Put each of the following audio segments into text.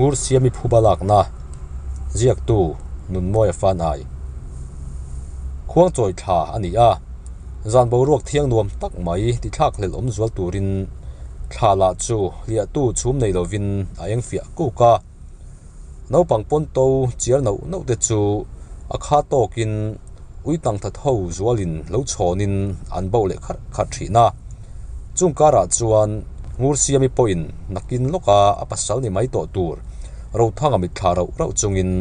Ngursiami phuba lakna ziaktu Nunmawia Fanai Khuangchawi thla a ni a, zan boruak thiang nuam tak mai tithlak hlelh awm zual turin thla lah chu hliahtu chhum nei lovin a eng fiah kuk a. Naupang pawn to chiar nauh nauh te chu a kha tawkin ui tang that ho zualin lo chhawnin an bo leh kharh kharh thin a. Chung karah chuan Ngursiami pawhin nakin lawka a pasal ni mai tawh tur Rothanga mitthla rauh rauh chungin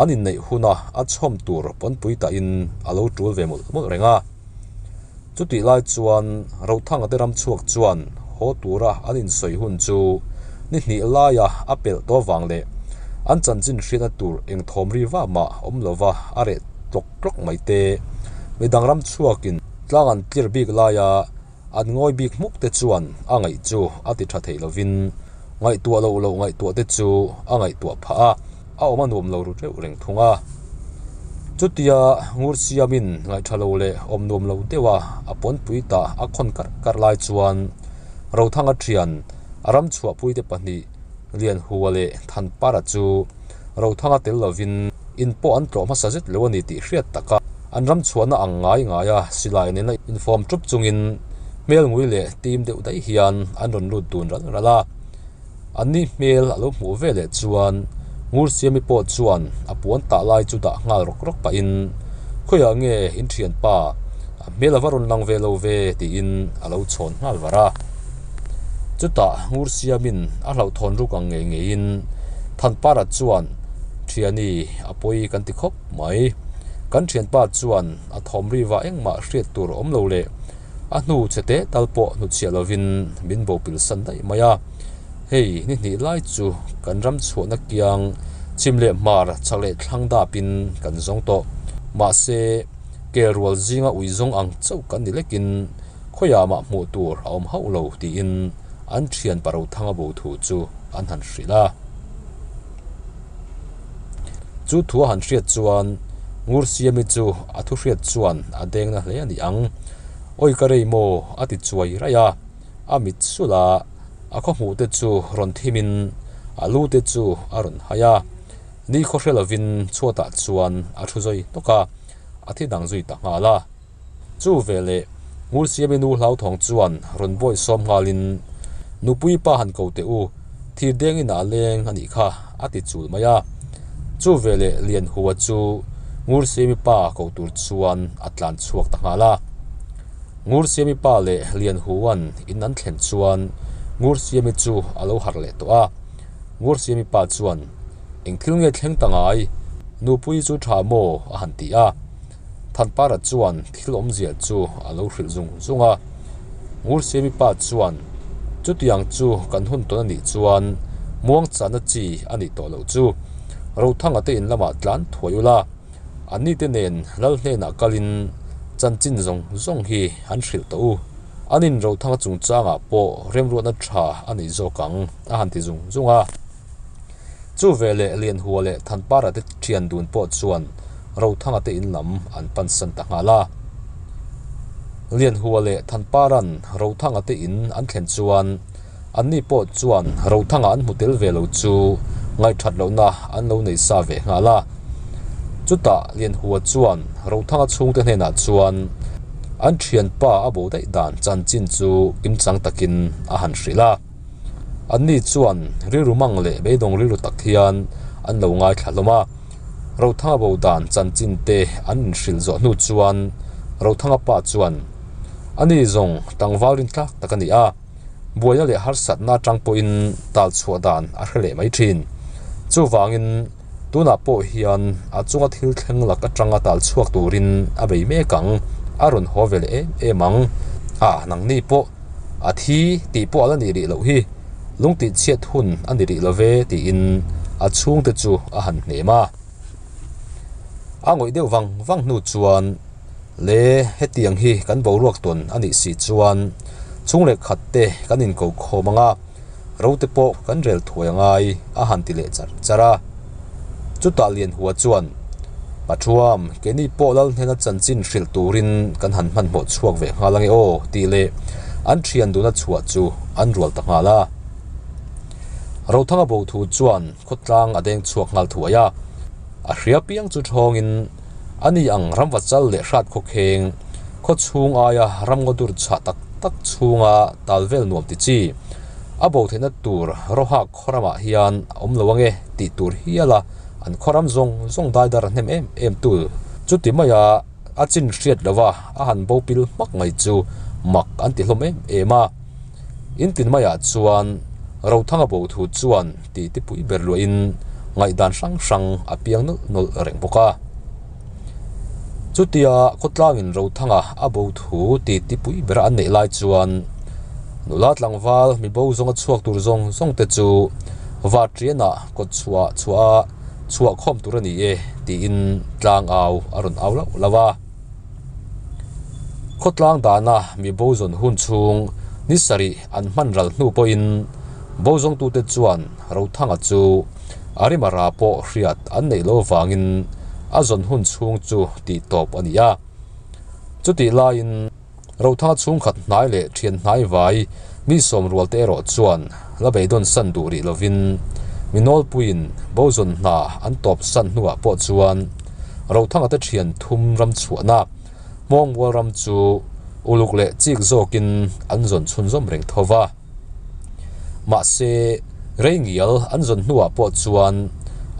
an inneih huna a chhawm tur pawnpui tahin a lo tul ve mawlh mawlh reng a. Chutih lai chuan Rothanga te ram chhuak chuan haw tura an insawi hun chu ni hnih laia a pelh tawh avang leh an chanchin hriatna tur eng thawm ri vah mah awm lova a reh tlawk tlawk mai te. Midang ram chhuakin tlang an tlir bik laia an ngawi bik hmuk te chuan a ngaih chu a ti tha thei lovin ngaihtuah loh loh ngaihtuah te chu a ngaihtuah phah a, a awm a nuam lo ru teuh reng thung a. Chutia ngur siamin ngaih tha lo leh awm nuam lo deuha a pawnpui ta a khawn karh karh lai chuan Rothanga thian a ram chhuahpuite pahnih Lianhua leh Thanpara chu Rothanga tel lovin in pawh an tlawh hmasa zet lo a ni tih hriat taka an ram chhuahna ang ngai ngaia silai nena infawm tup chungin hmel ngui leh tim deuh daih hian an rawn lut dun ral ral a. Anni hmel a lo hmuh ve leh chuan Ngursiami pawh chuan a puan tah lai chu dah nghal rawk rawk pahin Khawiah nge in thianpa a hmel a va rawn lang ve lo ve tiin a lo chhawn nghal var a. Chutah Ngursiamin a hlauhthawn ruk ang ngei ngeiin Thanpara chuan Thiani a pawi kan ti khawp mai. Kan thianpa chuan a thawm riva engmah hriat tur a awm lo leh a hnu che teh tal pawh hnuchhiah lovin min bo pilsan daih mai a. Hei ni hnih lai chu kan ram chhuahna kiang chhim leh hmar chak leh thlang dapin kan zawng tawh. Mahse kel rual zinga ui zawng ang chauh kan ni lekin Khawiah mah hmuh tur a awm hauh lo tiin an thian pa Rothanga bo thu chu an han hrilh a. Chu thu a han hriat chuan Ngursiami chu a thu hriat chuan a deng na hle a ni ang. Awi ka rei maw a ti chuai raih a, a mit sulh a, a khaw hmuh te chu rawn thim in a lu te chu a rawn hai a. Ni khaw hre lovin chhuatah chuan a thu zawi hnawk a, a thi dang zui ta nghal a. Chu veleh Ngursiami nu hlauthawng chuan rawn bawi sawm nghalin, Nupui pa han ko teh u, thir deng inah a leng a nih kha, a ti chul mai a. Chu veleh Lianhua chu Ngursiami pa ko tur chuan a tlan chhuak ta nghal a. Ngursiami pa leh Lianhua'n in an thlen chuan Ngursiami chu a lo harh leh tawh a. Ngursiami pa chuan, Eng thil nge thleng ta ngai? Nupui chu tha maw? a han ti a. Thanpara chuan thil awmzia chu a lo hrilh zung zung a. Ngursiami pa chuan, Chutiang chu kan hun tawn a nih chuan muangchahna chi a nih tawh loh chu. Rothanga te in lamah tlan thuai ula, anni te nen lal hnenah kalin chanchin zawng zawng hi an hrilh tawh u. An in Rothanga chungchangah pawh remruatna tha a nei zawk ang, a han ti zung zung a. Chu veleh Lianhua leh Thanpara te thian dun pawh chuan Rothanga te in lam an pansan ta nghal a. Lianhua leh Thanparan Rothanga te in an thlen chuan anni pawh chuan Rothanga an hmu tel ve lo chu ngaihthat lohna an lo nei sa ve nghal a. Chutah Lianhua chuan Rothanga chhungte hnenah chuan an thianpa a bo daih dan chanchin chu kimchang takin a han hrilh a. Anni chuan rilru mang leh beidawng rilru tak hian an lo ngaithla hlawm a. Rothanga bo dan chanchin te an inhrilh zawh hnu chuan Rothanga pa chuan, Ani zawng tlangval rintlak tak a ni a, buaina leh harsatna atang pawhin tal chhuah dan a hre leh mai thin. Chuvangin tunah pawh hian a chunga thil thleng lak atanga tal chhuak turin a bei mek ang, a rawn haw ve leh em em ang. A, nangni pawh A thi tih pawh a la nih rih loh hi, lung tih chhiat hun a ni rih lo ve tiin a chhungte chu a han hnem a. A ngawih deuh vang vang hnu chuan, Le, hetiang hi kan boruak tawn a nih si chuan chhung leh khat te kan inko khawm ang a, rote pawh kan rel thuai a ngai a han ti leh char char a. Chutah Lianhua chuan, Pathuam, keini pawh lal hnena chanchin hrilh turin kan han hmanhmawh chhuak ve nghal ange aw, tih leh an thian duna chhuah chu an rual ta nghal a. Rothanga bo thu chuan khawtlang a deng chhuak nghal thuai a, a hria piang chu thawngin a ni ang ramva chal leh hrat khawkheng khaw chhung aia ramngaw dur chhah tak tak chhunga tal vel nuam ti chi a bo theihna tur rawhak khawramah hian a awm lo ange tih tur hial a an khawram zawng zawng daidar hnem em em tu chuti maia a chin hriat lova a han bo pil hmak mai chu mak an ti hlawm em em a. In tin maiah chuan Rothanga bo thu chuan tih tipui ber luahin ngaihdan hrang hrang a piang nawlh nawlh reng bawk a. Chutia khawtlangin Rothanga a bo thu tih tipui bera an neih lai chuan nula tlangval mi bo zawnga chhuak tur zawng zawng te chu Vatrianah kawt chhuah chhuah a chhuah khawm tur a ni e tiin tlang au a rawn au lauh lauh a. Khawtlang dana mi bo zawn hun chhung ni sarih an hman ral hnu pawhin bo zawngtute chuan Rothanga chu a rima ra pawh hriat an neih lo vangin a zawn hun chhung chu tih tawp a ni a. Chutih laiin Rothanga chhungkhat hnai leh thian hnai vai mi sawmrualte erawh chuan la beidawn san duh rih lovin mi nawlpuiin bo zawn hna an tawp san hnuah pawh chuan Rothanga te thian thum ram chhuahna Hmawngmual ram chu uluk leh chik zawkin an zawn chhunzawm reng tho va. Mahse, rei ngial an zawn hnuah pawh chuan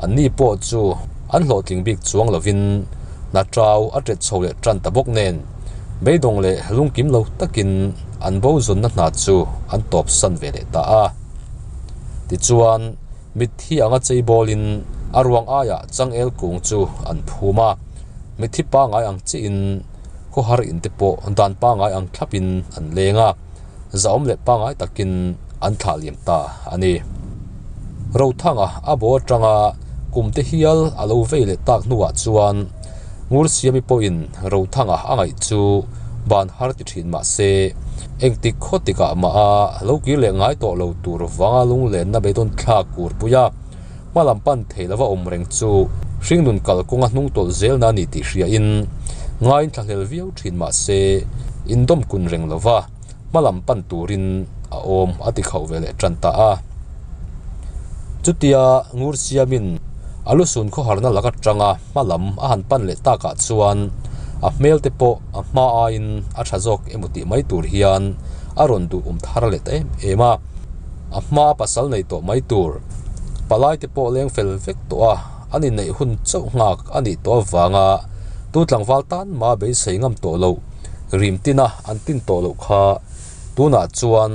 anni pawh chu an hlawhtling bik chuang lovin hna tau a tet chho leh tan ta bawk nen beidawng leh lungkim lo takin an bo zawnna hna chu an tawp san ve leh ta a. Tichuan, mitthi anga chei bawlin a ruang aiah changel kung chu an phum a, mitthi pangngai ang chiahin khawhar in te pawh dan pangngai ang thlapin an leng a. zahawm leh pangngai takin an thlah liam ta a ni. Rothanga a bo atanga kum te hial a lo vei leh tak hnuah chuan Ngursiami pawhin Rothanga a ngaih chu ban har ti thin mah se engtik khaw tikah mah a lo kir leh ngai tawh lo tur vanga lunglenna beidawn thlak kur pui a, hma lam pan thei lova awm reng chu hringnun kalkawnga hnung tawlh zelna a ni tih hriain ngaiin thlahlel viau thin mah se indawm kun reng lova hma lam pan turin a awm a ti khauh ve leh tan ta a. Chutia ngur siamin a lusun khawharna lak atanga hma lam a han pan leh takah chuan a hmel te pawh a hma aiin a tha zawk emaw tih mai tur hian a rawn duh awm thar leh ta em em a. A hma pasal nei tawh mai tur. Palai te pawh leng fel vek tawh a, an inneih hun chauh nghak a nih tawh avanga tu tlangval tan mah beisei ngam tawh loh, rim tina an tin tawh loh kha tunah chuan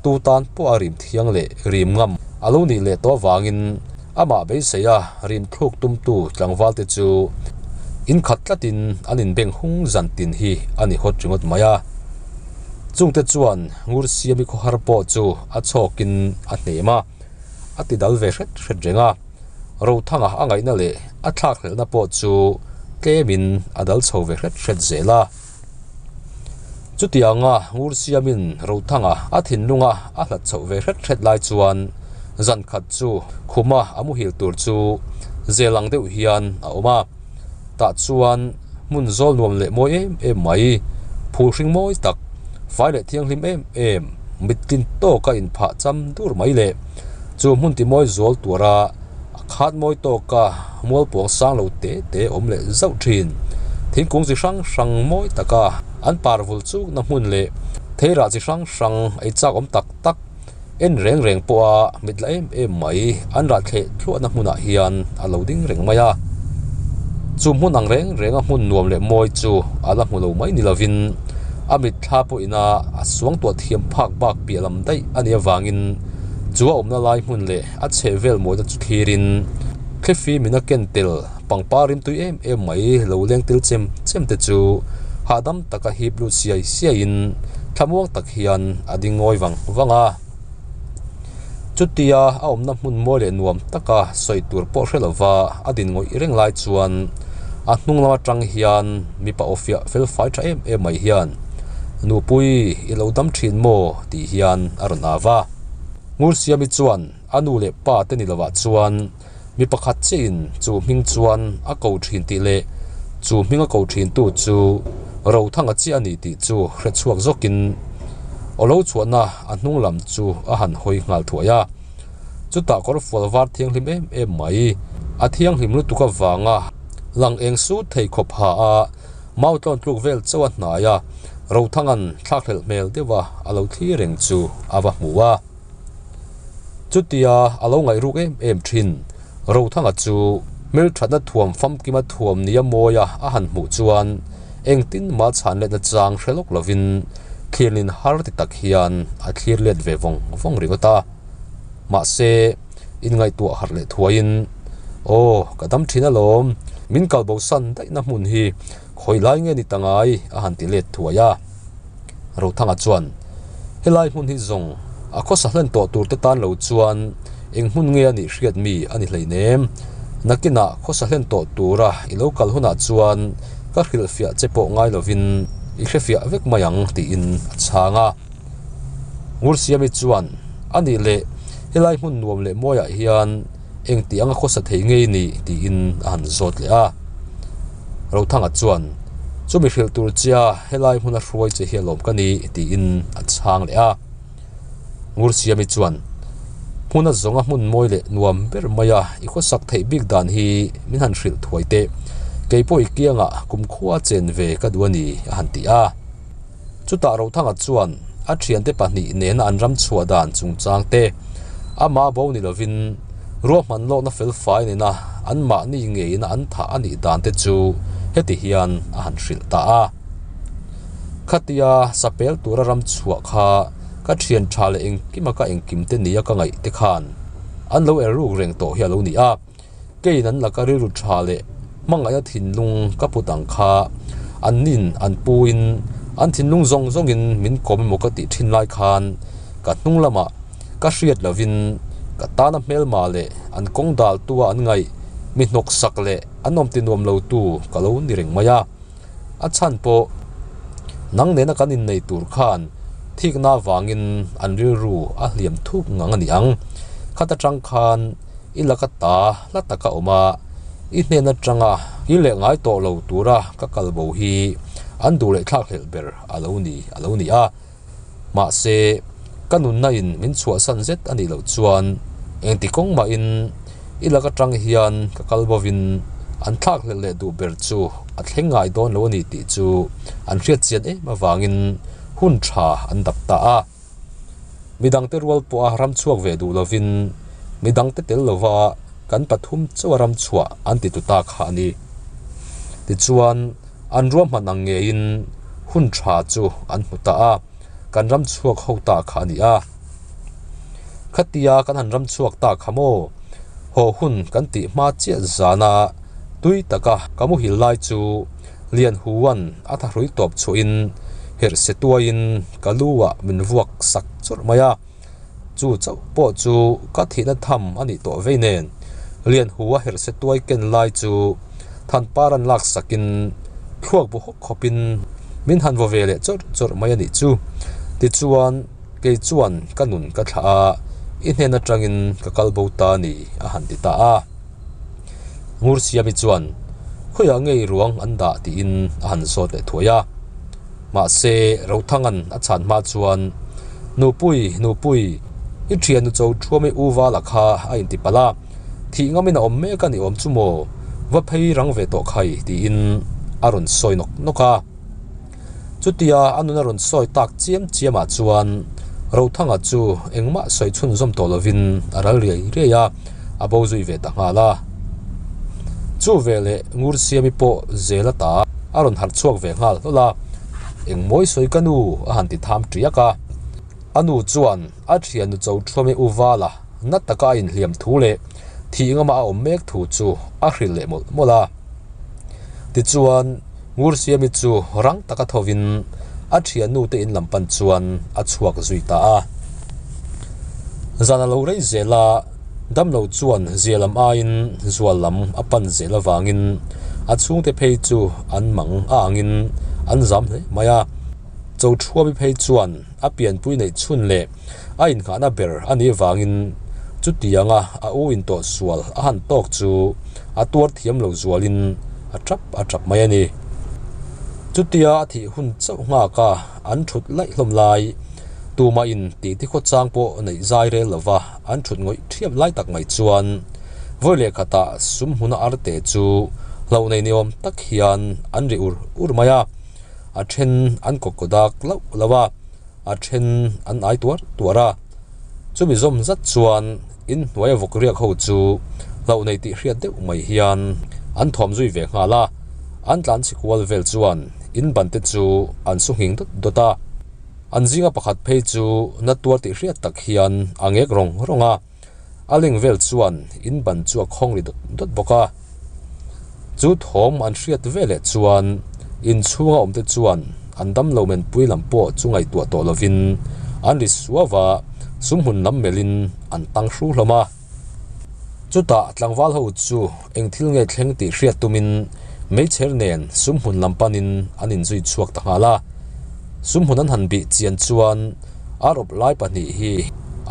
tu tan pawh a rim thiang leh rim ngam a lo nih leh tawh avangin amah beisei a rim thluk tumtu tlangval te chu inkhat tlatin an inbeng hung zan tin hi a ni hawt ringawt mai a. Chungte chuan Ngursiami khawhar pawh chu a chhawkin a hnem a, a ti dal ve hret hret reng a. Rothanga a ngaihna leh a thlakhlelhna pawh chu tlemin a dal chho ve hret hret zel a. Chutianga Ngursiamin Rothanga a thinlunga a hlat chhoh ve hret hret lai chuan zan khat chu khuma a muhil tur chu zel ang deuh hian a awm a. Tah chuan hmun zawl nuam leh mawi em em mai, phul hring mawi tak, fai leh thianghlim em em, mittlin tawka inphah cham dur mai leh chu hmun ti mawi zual tura a khat mawi tawka mual puang sang lo te te awm leh zauh thin. Thingkung chi hrang hrang mawi taka an par vul chukna hmun leh theirah chi hrang hrang ei chak awm tak tak En reng reng pawha mit la em em mai an rah thleh thluahna hmunah hian a lo ding reng mai a. Chu hmun ang reng renga hmun nuam leh mawi chu a la hmu lo mai ni lovin a mitthla pawhina a suangtuah thiam phak bak piah lam daih a nih avangin chu a awmna lai hmun leh a chhehvel mawina chu thlirin thlifim in a ken tel pangpar rimtui em em mai lo leng tel chem chem te chu hahdam taka hip lut siai siaiin thlamuang tak hian a ding ngawi vang vang a. Chutia a awmna hmun mawi leh nuam taka sawi tur pawh hre lova a din ngawih reng lai chuan a hnung lam atang hian mipa aw fiah fel fai tha em em mai hian Nupui i lo dam thin maw? tih hian a rawn au va. Ngursiami chuan a nu leh pa te ni lovah chuan Mi pakhat chiahin chu hming chuan a ko thin tih leh chu hming a ko thintu chu Rothanga chiah a ni tih chu hre chhuak zawkin aw lo chhuahna a hnung lam chu a han hawi nghal thuai a. Chutah kawr fual var thianghlim em em mai, a thianghlim lutuk avanga lang eng sut thei khawp ha a mau tlawn tluk vel chauh a hnai a, Rothanga'n thlakhlelh hmel deuha a lo thlir reng chu a va hmu a. Chutia a lo ngaih ruk em em thin, Rothanga chu hmelthatna thuam famkima thuam nia mawia a han hmuh chuan engtin mah chhan letna chang hre lawk lovin thlirlin har ti tak hian a thlir let ve vawng vawng ringawt a. Mahse, inngaihtuah harh leh thuaiin, Aw, ka dam thin alawm, min kalbosan daihna hmun hi khawi lai nge ni ta ngai? a han ti let thuai a. Rothanga chuan, Helai hmun hi zawng a khawsa hlen tawh tur te tan lo chuan eng hmun nge a nih hriat mi a ni hleinem. Nakinah khawsa hlen tawh tura i lo kal hunah chuan ka hrilhfiah che pawh ngai lovin i hrefiah vek mai ang tiin a chhang a. Ngursiami chuan, A nih leh, helai hmun nuam leh mawiah hian engti anga khawsa thei ngei ni? tiin a han zawt leh a. Rothanga chuan, Chumi hrilh tur chia helai hmuna hruai che hi alawm ka ni, tiin a chhang leh a. Ngursiami chuan, Hmuna zawnga hmun mawi leh nuam ber maia i khawsak theih bik dan hi min han hrilh thuai teh. Kei pawh i kiangah kumkhua chen ve ka duh a ni, a han ti a. Chutah Rothanga chuan a thiante pahnih nena an ram chhuah dan chungchang te, amah bo ni lovin ruahman lawkna fel fai nena anmahni ngeina an thah a nih dan te chu heti hian a han hrilh ta a. Khatia sapel tura ram chhuah kha ka thian tha leh engkima ka engkim te nia ka ngaih te khan an lo er ruk reng tawh hi a lo ni a. Keiin an laka rilru tha leh hmangaihna thinlung ka put ang kha an nin an puin an thinlung zawng zawngin min kawm emaw ka tih thin lai khan ka hnung lamah ka hriat lovin ka tana hmelma leh an kawng daltua an ngaih mi hnawksak leh an awm ti nuam lotu ka lo ni reng mai a. A chhan pawh nang nena kan innei tur khan thikna avangin an rilru a hliam thuk ngang a ni ang. Khat atang khan i laka ta hla taka awm a, i hnen atanga i leh ngai tawh lo tura ka kal bo hi an duh leh thlak hlelh ber a lo ni a lo ni a. Mahse, ka nunna in min chhuahsan zet a nih loh chuan engti kawng mahin i lak atang hian ka kal bovin an thlak hlelh leh duh ber chu a thleng ngai dawn lo a ni tih chu an hriat chian em avangin hun tha an dap ta a. Midangte rual pawha ram chhuak ve duh lovin midangte tel lova kan pathum chauha ram chhuah an ti tu ta kha a ni. Tichuan, an ruahman ang ngeiin hun tha chu an hmu ta a, kan ram chhuak ho ta kha a ni a. Khatia kan han ram chhuak ta kha maw? Haw hun kan tih hma chiah zana tui taka ka muhil lai chu Lianhuan a thahrui tawp chhuahin herh se tuaiin ka lu ah min vuak sak chawrh mai a, chu chauh pawh chu ka thihna tham a nih tawh vei nen Lianhua herh se tuai ken lai chu Thanpar an lak sakin thluak bu hawk khawpin min han vaw ve leh chawrh chawrh mai a nih chu. Tichuan kei chuan ka nun ka thlah a, i hnen atangin ka kal bo ta a ni a han ti ta a. Ngursiami chuan, Khawiah nge i ruang an dah? tiin a han zawt leh thuai a. Mahse, Rothanga'n a chhan hma chuan, Nupui, Nupui, i thiannu cho thuam i u vala kha a inti palh a, thih ngamin a awm mek a ni awm chu maw? Va phei rang ve tawh khai, tiin a rawn sawi nawk nawk a. Chutia a nun a rawn sawi tak chiam chiamah chuan Rothanga chu engmah sawi chhunzawm tawh lovin a ral riai riai a, a bo zui ve ta nghal a. Chu veleh Ngursiami pawh zel ata a rawn harh chhuak ve nghal hlawl a, Engmawi sawi ka nu a han ti tham tiak a. A nu chuan a thiannu cho thuami u Vala na taka a inhliam thu leh thih ngama a awm mek thu chu a hrilh leh mawlh mawlh a. Tichuan, Ngursiami chu rang taka thovin a thiannu te in lam pan chuan a chhuak zui ta a. Zan a lo rei zel a, damlo chuan zia lam aiin zual lam a pan zel avangin a chhungte phei chu an mang a angin an zam hle mai a. Chothuami phei chuan a pianpui neih chhun leh a inngahna ber a nih avangin chutianga a u intawh sual a han tawk chu a tuar thiam lo zualin a tap a tap mai a ni. Chutia a thih hun chauh nghaka an thut laih hlawm lai. Tumah in titi khawchang pawh neih zai rel lova an thut ngawih thiap lai tak mai chuan vawi leh khatah sum hmuna arte chu hlauh nei ni awm tak hian an ri ur ur mai a, a then an kaw kaw dak lauh lauh a, a then an ai tuar tuar a. Chumi zawm zat chuan inhnuaia vawk riak ho chu hlauh nei tih hriat deuh mai hian an thawm zui ve nghal a, an tlan chhi kual vel chuan in ban te chu an su nghing dawt dawt a. An zinga pakhat phei chu na tuar tih hriat tak hian a ngek rawng rawng a, a leng vel chuan in ban chu a khawng ri dawt dawt bawk a. Chu thawm an hriat veleh chuan inchhunga awmte chuan an damlo menpui lam pawh chu ngaihtuah tawh lovin an ri suau a, sumhmun lam melhin an tang hru hlawm a. Chutah tlangval ho chu eng thil nge thleng tih hriat tumin meichher nen sumhmun lam panin an inzui chhuak ta nghal a. Sumhmun an han bih chian chuan ar awp lai pahnih hi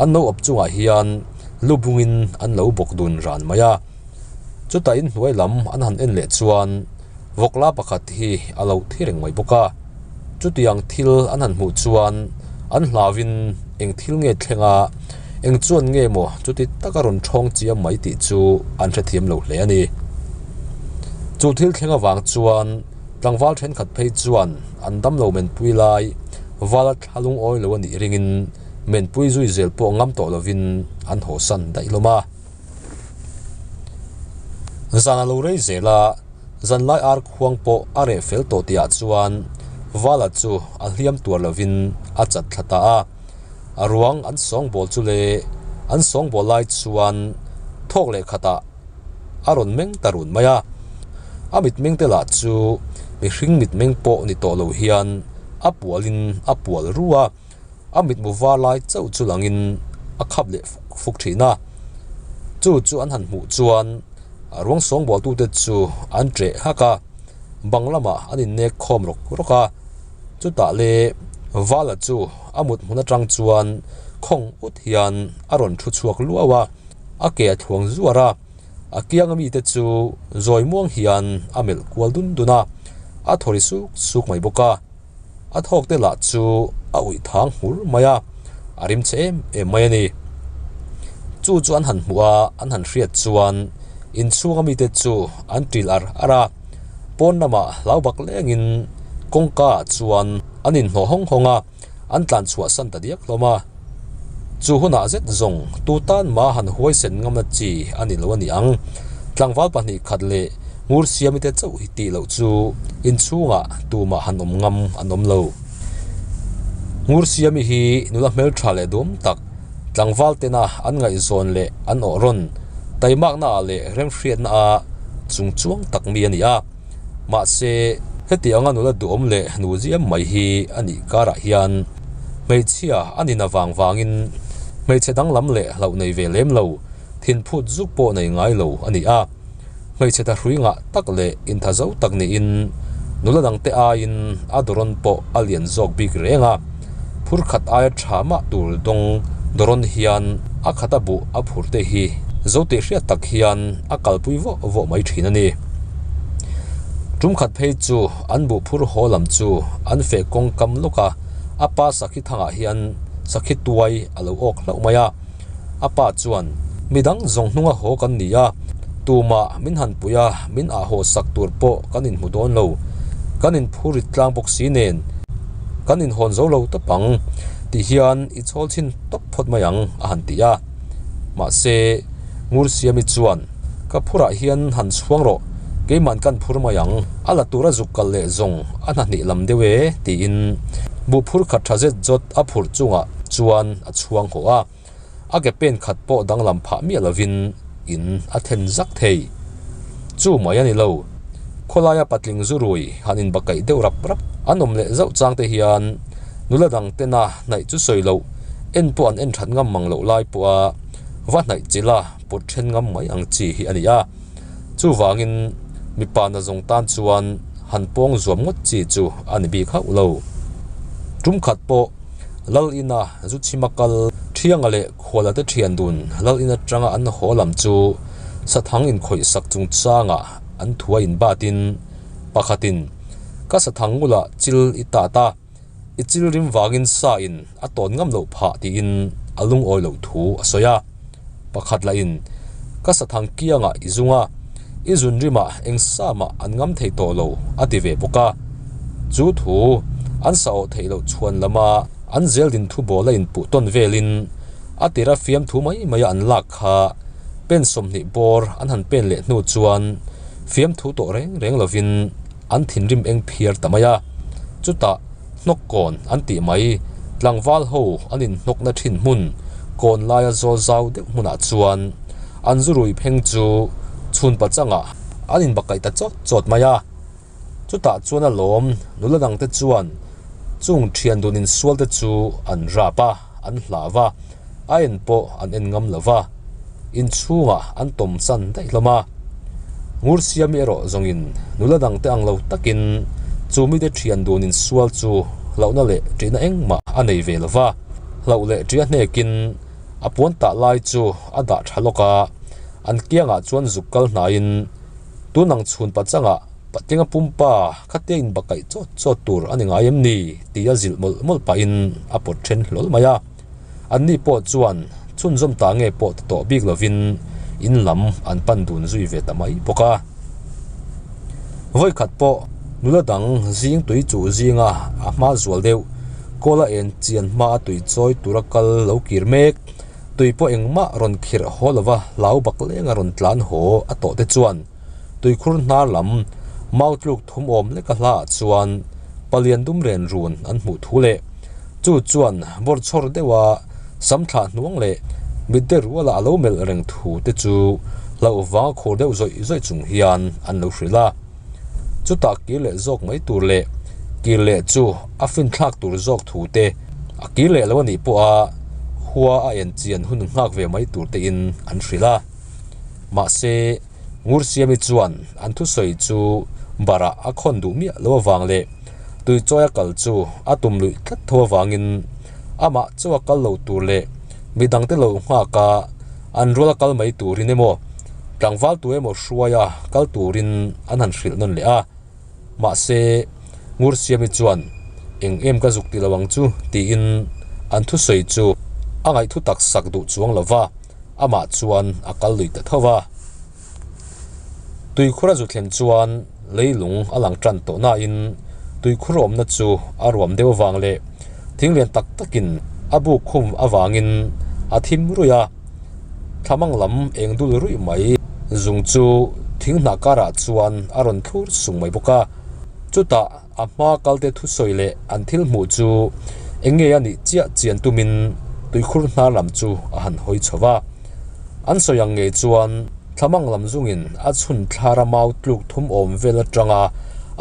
an no awp chungah hian lu bungin an lo bawk dun ran mai a. Chutah inhnuai lam an han en leh chuan vawkla pakhat hi a lo thi reng mai bawk a. Chutiang thil an han hmuh chuan an hlauin eng thil nge thleng a, eng chuan nge maw chuti taka rawn thawng chiam mai tih chu an hrethiam lo hle a ni. Chu thil thleng avang chuan tlangval thenkhat phei chuan an damlo menpui lai vala thla lungawi lo a nih ringin menpui zui zel pawh ngam tawh lovin an hawsan daih hlawm a. Zan a lo rei zel a. Zanlai ar khuang pawh a reh fel tawh tihah chuan Vala chu a hliam tuar lovin a chat thla ta a. A ruang an sawngbawl chu le an sawngbawl lai chuan thawk leh khatah a rawn meng ta run mai a. A mitmeng te lah chu mihring mitmeng pawh ni tawh lo hian a pualin a pual ru a. A mitmu var lai chauh chu langin a khap leh fuk fuk thin a. Chu chu an han hmuh chuan a ruang sawngbawl-tute chu an ṭeh hak a, bang lamah an innek khawm rawk rawk a. Chutah le Vala chu a mut hmun aṭang chuan khawng ut hian a rawn ṭhu chhuak luau a, a ke a thluang zuar a. A kianga mite chu zawi muang hian a melh kual dun dun a, a thaw ri suk suk mai bawk a. A thawk te lah chu a uih thang hmur mai a, a rim che em em mai a ni. Chu chu an han hmuh a, an han hriat chuan inchhunga mite chu an ṭil ar ar a, pawn lamah hlau bak lengin kawngka ah chuan an inhnawh hawng hawng a, an tlan chhuah san ta diak hlawm a. Chu hunah zet zawng tu tan mah han huaisen ngamna chi a ni lo a ni ang. Tlangval pahnih khat leh ngur siami te chauh hi tih loh chu inchhungah tumah han awm ngam an awm lo. Ngur siami hi nula hmeltha leh duam tak, tlangval tena an ngaihzawn leh an awh rawn, taimakna ah leh remhriatna ah chung chuang tak mi a ni a. Mahse, heti anga nula duhawm leh nu ziam mai hi a nih karah hian hmeichhia a nin avang vangin hmeichhe danglam leh hlauh nei ve lem lo, thinphut zuk pawh nei ngai lo a ni a. Hmeichhe thahrui ngah tak leh intha zo tak niin nula dangte aiin a dawrawn pawh a lian zawk bik reng a. Phur khat aia tha mah tur dawng dawrawn hian a khata buh a phur te hi zo tih hriat tak hian a kalpui vawh vawh mai thin a ni. Tum khat phei chu an buh phur haw lam chu an feh kawng kam lawk a, a pa sakhi thangah hian sakhi tuai a lo awk hlauh mai a. A pa chuan, Midang zawng hnunga haw kan ni a, tumah min han pui a, min ah haw sak tur pawh kan inhmu dawn lo. Kan inphur rit tlang bawk si nen, kan inhawn zo lo tawp ang tih hian i chhawl chhin tawp phawt mai ang, a han ti a. Mahse, Ngursiami chuan, Ka phurah hian han chhuang rawh, keiman kan phur mai ang, a la tura zuk kal leh zawng a hnahnih lam deuh e, tiin buhphur khat tha zet zawt a phurh chungah chuan a chhuang haw a, a ke pen khat pawh danglam phah miah lovin in a then zak thei. Chu mai a ni lo, khawlaia patling zu rui han inbakaih deuh rap rap an awm leh zauh chang te hian nula dang tena hnaih chu sawi loh, en pawh an en that ngam mang loh lai pawha va hnaih chilh a pawt then ngam mai ang chi hi a ni a. Chuvangin mipa nazawng tan chuan han pawng zuam ngawt chi chu a ni bik hauh lo. Tum khat pawh Lal ina zu chhima kal Thianga leh Khuala te thian dun Lal in atanga an haw lam chu sathang inkhawih sak chungchangah an thu a inbatin pakhatin ka sathang ngulah chil i tat a. I chil rim vangin sa in a tawn ngam loh phah tiin a lungawi loh thu a sawi a. Pakhat lahin, Ka sathang kiangah i zung a, i zun rimah eng sa mah an ngam thei tawh lo a ti ve bawk a. Chu thu an sa awh theih loh chhuan lama an zeldin thu bawl a inpuh tawn velin a tira fiamthu mai maia an lak kha pen 20 bawr an han pen leh hnu chuan fiamthu tawh reng reng lovin an thinrim eng phiar ta mai a. Chutah hnawk kawn an tih mai, tlangval ho an inhnawkna thin hmun kawn laia zawl zau deuh hmunah chuan an zu rui pheng chu chhun pachangah an inbakaih ta chawt chawt mai a. Chutah chuan a lawm nula dangte chuan chung thian dun insualte chu an rap a, an hlau a, a en pawh an en ngam lo va, inchhungah an tawm san daih hlawm a. Ngursiami erawh zawngin nula dangte ang lo takin chu mite thian dun insual chu hlauhna leh ṭihna engmah a nei ve lo va, hlauh leh ṭih a hnekin a puan tah lai chu a dah ṭha lawk a, an kiangah chuan zuk kal hnaiin tunang chhun pachangah Patlinga pumpa khatia inbakaih chawt chawt tur a ni ngai em ni? tia zilh mawlh mawlh pahin a pawt then hlawl mai a. Anni pawh chuan chhunzawm ta nge pawh ti tawh bik lovin in lam an pan dun zui ve ta mai bawk a. Vawikhat pawh nula dang zing tui chuh zinga a hma zual deuh kawla en chian hma a tui chawi tura kal lo kir mek, tui pawh engmah rawn khirh haw lova hlau bak lenga rawn tlan haw a tawh te chuan Tuikhur hnar lam mau tluk thum awm leka hlaah chuan palian dum ren run an hmuh thu leh chu chuan bawrchhawr deuha sam thlah hnuang leh mitde ruala a lo melh reng thu te chu hlauh vanga khur deuh zawih zawih chung hian an lo hrilh a. Chutah kir leh zawk mai tur leh kir leh chu a finthlak tur zawk thu te a kir leh lo a nih pawha khua a en chian hun nghak ve mai tur tein an hrilh a. Mahse. Ngursiami chuan an thusawi chu barah a khawn duh miah lo avang leh tuichawi a kal chu a tum luih tlat tho avangin amah chu a kal lo tur leh midangte lo nghak a, an rual a kal mai turin emaw tlangval tu emaw hruaia kal turin an han hrilh nawn leh a. Mahse, Ngursiami chuan, Eng em ka zuk ti lo ang chu, tiin an thusawi chu a ngaihthu tak sak duh chuang lo va, amah chuan a kal lui ta tho va. Tuikhur a zu thlen chuan leilung a lang tan tawh nain tuikhur awmna chu a ruam deuh avang leh thing lian tak takin a buk khum avangin a thim ruih a. Thlamang lam eng dul ruih mai zung chu thing hnah karah chuan a rawn thlur sung mai bawk a. Chutah a hma kalte thusawi leh an thil hmuh chu eng nge a nih chiah chian tumin tuikhur hnar lam chu a han hawi chho va. An sawi ang ngei chuan thlamang lam zungin a chhun thlara mau tluk thum awm vel atanga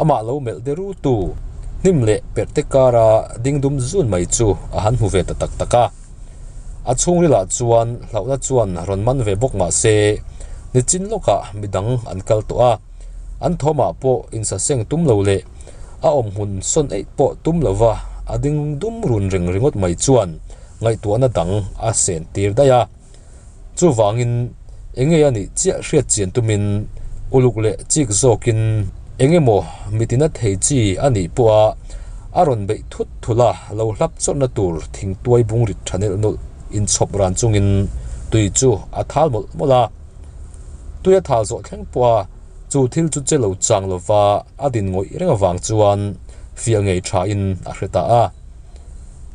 amah lo melh de rutu hnim leh perhte kara ding dum zun mai chu a han hmu ve ta tak tak a. A chhungrilah chuan hlauhna chuan rawn man ve bawk mah se, nichin lawkah midang an kal tawh a, an thawmah pawh insaseng tum lo leh a awm hmun sawn eih pawh tum lova a ding dum run reng ringawt mai chuan ngaihtuahna dang a sen tir daih a. Chuvangin eng nge a nih chiah hriat chian tumin uluk leh chik zawkin eng emaw mitina thei chi a nih pawha a rawn beih thut thul a, lo hlap chawrhna tur thingtuai bung rit tha nelh nawlh inchhawp ran chungin tui chu a thal mawlh mawlh a. Tui a thal zawh thleng pawha chu thil chu che lo chang lova a din ngawih reng avang chuan fiah ngei thain a hre ta a.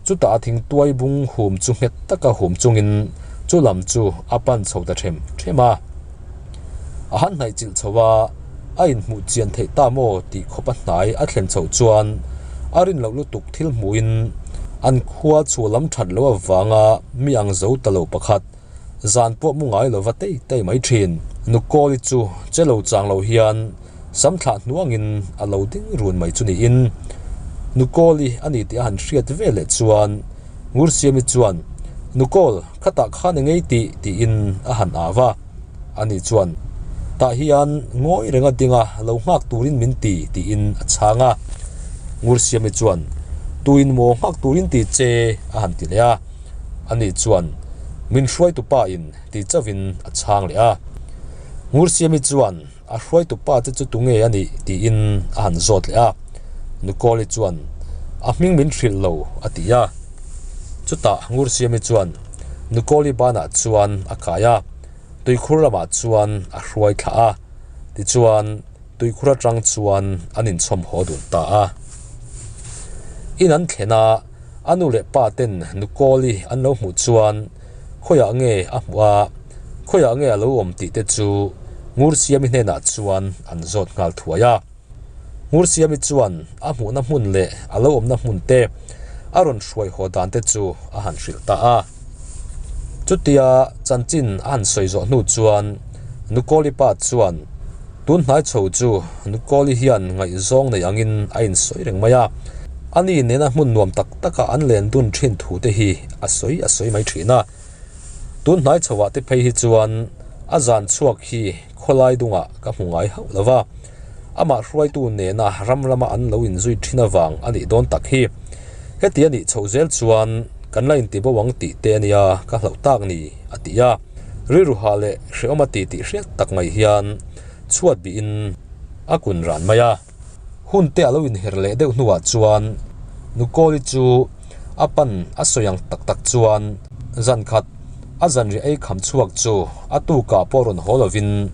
Chutah a thingtuai bung hum chu nghet taka hum chungin chu lam chu a pan chho ta them them a. A han hnaih chilh chho a, a inhmuh chian theih ta maw tih khawp a hnai a thlen chhoh chuan a rin loh lutuk thil hmuhin an khua chhuah lam that loh avanga mi ang zo ta lo pakhat zan pawh mu ngai lova tei tei mai thin. Nukawli chu che lo chang lo hian sam thlah hnuangin a lo ding run mai chu niin Nukawli a ni tih a han hriat ve leh chuan Ngursiami chuan Nukawl khatah khan engei tih tiin a han au a, ani chuan tah hian ngawi renga dinga lo nghak turin min ti tiin a chhang a. Ngursiami chuan Tuin maw nghak turin ti che a han ti leh a. Ani chuan min hruaitu pa in ti chauhin a chhang leh a. Ngursiami chuan a hruaitu pa te chu tunge a nih tiin a han zawt leh a. Nukawli chuan A hming min hrilh lo, a ti a. Chutah Ngursiami chuan Nukawli banah chuan a kai a, tuikhur lamah chuan a hruai thlah a. Tichuan, tuikhur atang chuan an inchhawm haw dun ta a. In an thlen a, a nu leh pa ten Nukawli an lo hmuh chuan khawiah nge a hmuh a, khawiah nge a lo awm tih te chu Ngursiami hnenah chuan an zawt nghal thuai a. Ngursiami chuan a hmuhna hmun leh a lo awmna hmun te a rawn hruai haw dan te chu a han hrilh ta a. Chutia chanchin a han sawi zawh hnu chuan Nukawli pa chuan tun hnai chho chu Nukawli hian ngaihzawng nei angin a insawi reng mai a, ani nena hmun nuam tak taka an len dun thin thu te hi a sawi a sawi mai thin a. Tun hnai chhoah te phei hi chuan a zan chhuak hi khawlai dungah ka hmu ngai hauh lo va, amah hruaitu nena ram lama an lo inzui thin avang a nih dawn tak hi. Heti a nih chhoh zel chuan kan la inti bo ang tih te a nia ka hlauh tak ni, a ti a. Rilru hah leh hrehawm a ti tih hriat tak mai hian chhuat bihin a kun ran mai a. Hun te a lo inher leh deuh hnuah chuan Nukawli chu a pan a sawi ang tak tak chuan zan khat a zanriah ei kham chhuak chu a tukah pawh rawn haw lovin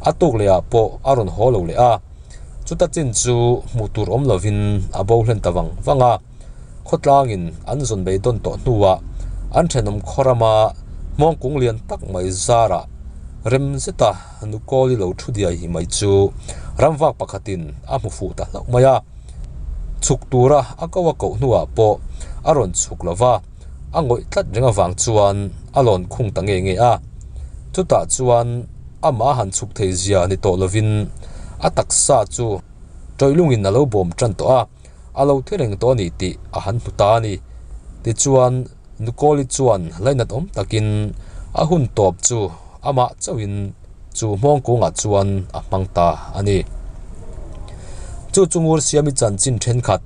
a tuk lehah pawh a rawn haw lo leh a, chuta chin chu hmuh tur awm lovin a bo hlen ta vang vang a. Khawtlangin an zawn beidawn tawh hnuah an thenawm khaw rama hmawngkung lian tak mai zarah rem zeta Nukawli lo thu diai hi mai chu ramvak pakhatin a hmu fuh ta hlauh mai a. Chhuk tura a ko a koh hnuah pawh a rawn chhuk lo va, a ngawih tlat reng avang chuan a lawn khung ta nge nge a. Chutah chuan amah a han chhuk thei zia ni tawh lovin a taksa chu tawih lungin a lo bawm tan tawh a. a lo thi reng tawh a ni tih a han hmu ta a ni. Tichuan, Nukawli chuan lainat awm takin a hun tawp chu amah chauhin chu hmawng kungah chuan a hmang ta a ni. Chu chu Ngursiami chanchin thenkhat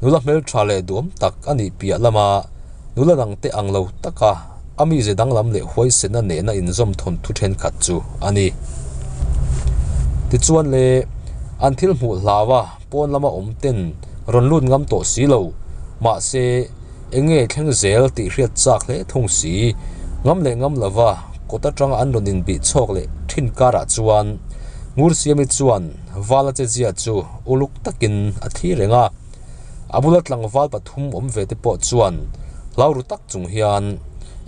nula hmeltha leh duhawm tak a nih piah lama nula dangte ang lo taka a mize danglam leh huaisena nena inzawm thawn thu thenkhat chu a ni. Tichuan le, an thil hmuh hlau a. Pawn lama awm ten rawn lut ngam tawh si lo. Mahse, eng nge thleng zel tih hriat chak hle thung si. Ngam leh ngam lova kawt atanga an rawn inbih chhawk leh thin karah chuan Ngursiami chuan Vala chezia chu uluk takin a thlir reng a. A bula tlangval pathum awm ve te pawh chuan hlau ru tak chung hian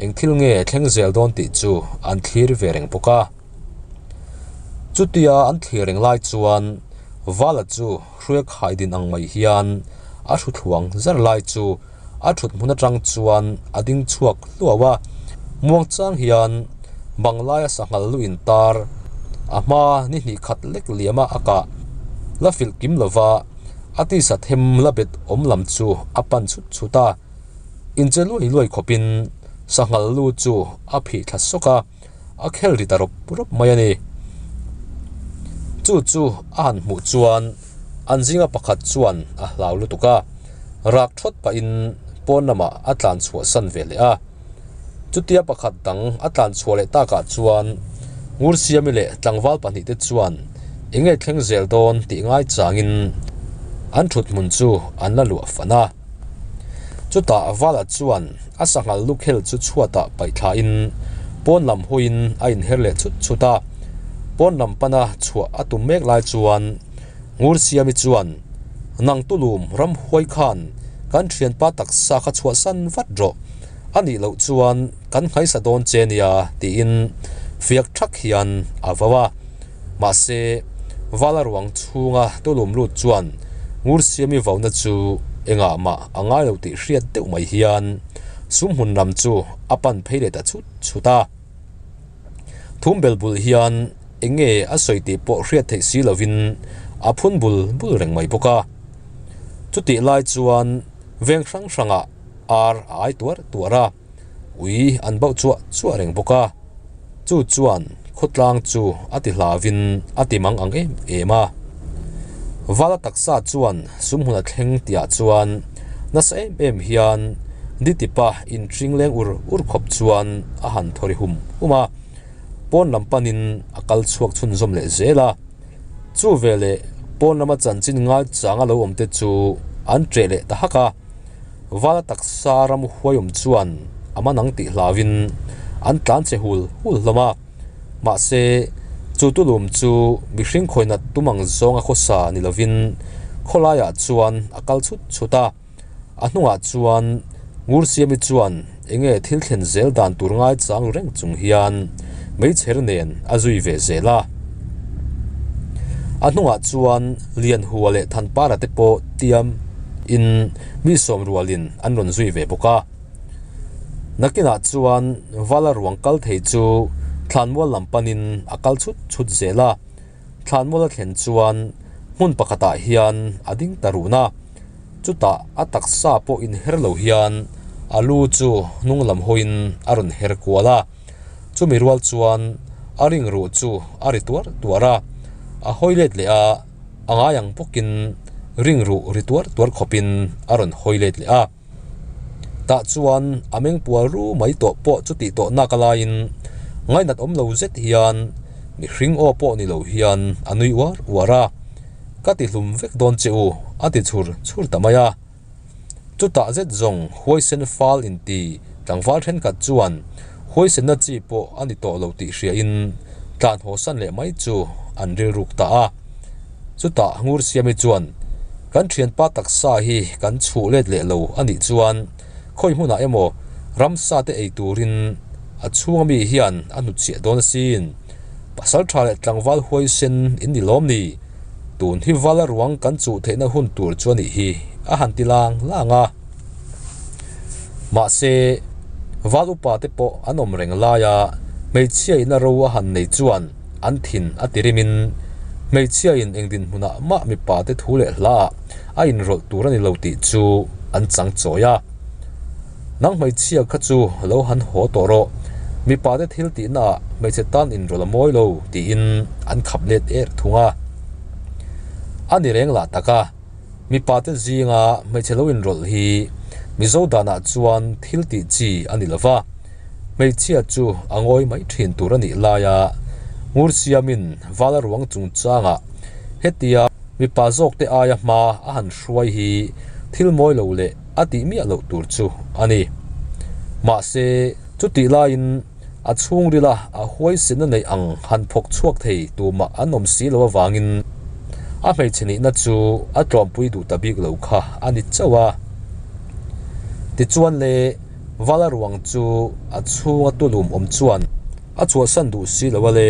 eng thil nge thleng zel dawn tih chu an thlir ve reng bawk a. Chutia an thlir reng lai chuan Vala chu hruai khai din ang mai hian a hru thluang zar lai chu a thut hmun atang chuan a ding chhuak hluau a, muangchang hian banglaia sanghal lu intar a hma ni hnih khat lek liama a kah la filh kim lova a tisa them la bet awm lam chu a pan chhut chhut a, inche luai luai khawpin sanghal lu chu a phih thla sawk a. a khel ri ta rawp rawp mai a ni. Chu chu a han hmuh chuan an zinga pakhat chuan a hlau lutuk a, rak thawt pahin pawn lamah a tlan chhuah san ve leh a. Chutia pakhat dang a tlan chhuah leh takah chuan Ngursiami leh tlangval pahnihte chuan eng nge thleng zel dawn tih ngai changin an thut hmun chu an la luah fan a. Chutah Vala chuan a sanghal lukhel chu chhuatah paih thlain pawn lam hawiin a inher leh chhut chhut a. Pawn lam pana chhuah a tum mek lai chuan Ngursiami chuan, Nang tulum ramhuai khan kan thianpa taksa kha chhuahsan vat rawh, a nih loh chuan kan nghaisa dawn che nia tiin fiak thak hian a vau a. Mahse, Vala ruang chhunga tulum lut chuan Ngursiami vauna chu engah mah a ngai lo tih hriat deuh mai hian sumhmun lam chu a pan phei leh ta chhut chhut a. Thum bel bul hian eng nge a sawi tih pawh hriat theih si lovin a phun bul bul reng mai bawk a. Chutih lai chuan veng hrang hrangah ar a ai tuar tuar a. Ui an bauh chuah chuah reng bawk a, chu chuan khawtlang chu a ti hlavin a ti mang ang em em a. Vala taksa chuan sumhmun a thleng tihah chuan nasa em em hian Ditipa inhring leng ur ur khawp chuan a han thaw ri hum hum a, pawn lam panin a kal chhuak chhunzawm leh zel a. Chu veleh pawn lama chanchin ngaichang a lo awm te chu an ṭeh leh ta hak a. Vala taksa ram huaiawm chuan a man ang tih hlauin an tlan che hul hul hlawm a. Mahse, chu tulum chu mihring khawi nat tum ang zawnga khawsa ni lovin khawlaiah chuan a kal chhut chhut a. A hnungah chuan Ngursiami chuan enge thil thlen zel dan tur ngaichang ru reng chung hian meichher nen a zui ve zel a. A hnungah chuan Lianhua leh Thanpara te pawh tiam in mi sawm rualin an rawn zui ve bawk a. Nakinah chuan Vala ruang kal thei chu thlanmual lam panin a kal chhut chhut zel a. Thlanmual a thlen chuan hmun pakhatah hian a ding ta run a, chutah a taksa pawh inher lo hian a lu chu hnung lam hawiin a rawn her kual a, chumi rual chuan a ring ruh chu a ri tuar tuar a, a hawi let leh a, a ngai ang bawkin ring ruh ri tuar tuar khawpin a rawn hawi let leh a. Tah chuan a meng pual ru mai tawh pawh chu tih tawh nak a laiin ngainat awm lo zet hian mihring aw pawh ni lo hian a nui uar uar a, Ka ti hlum vek dawn che u a ti chhur chhur ta mai a. Chutah zet zawng huaisen fal inti tlangval thenkhat chuan huaisenna chi pawh a ni tawh lo tih hriain tlan hawsan leh mai chu an rilruk ta a. Chutah Ngursiami chuan, Kan thianpa taksa hi kan chhuh let leh lo a nih chuan khawi hmunah emaw ramsa te ei turin a chhunga mi hian a hnutchhiah dawn asin. Pasal tha leh tlangval huaisen in ni lawm ni? Tun hi vala ruang kan chuh theihna hun tur chu a nih hi, a han ti lang lang a. Mahse, val upa te pawh an awm reng laia hmeichhia ina ro a han nei chuan, An thin a ti rimin hmeichhiain eng dinhmunah mah mipa te thu leh hlaah a inrawlh tur a ni lo tih chu an chang chawi a. Nang hmeichhia kha chu lo han haw tawh rawh, mipa te thil tihnaah hmeichhe tan inrawlh a mawi lo tiin an khap let er thung a. A ni reng lah tak a, mipa te zinga hmeichhe lo inrawlh hi Mizo danah chuan thil tih chi a ni lo va. Hmeichhia chu a ngawi mai thin tur a nih laia Ngursiamin Vala ruang chungchangah hetia mipa zawkte aia hma a han hruai hi thil mawi lo leh a tih miah loh tur chu a ni. Mahse, chutih laiin a chhungrila a huaisenna neih ang han phawk chhuak thei tumah an awm si lo avangin a hmeichhe nihna chu a tlawmpui duh ta bik lo kha a ni chauh a. Tichuan le. Vala ruang chu a chhunga tulum awm chuan a chhuahsan duh si lo a le,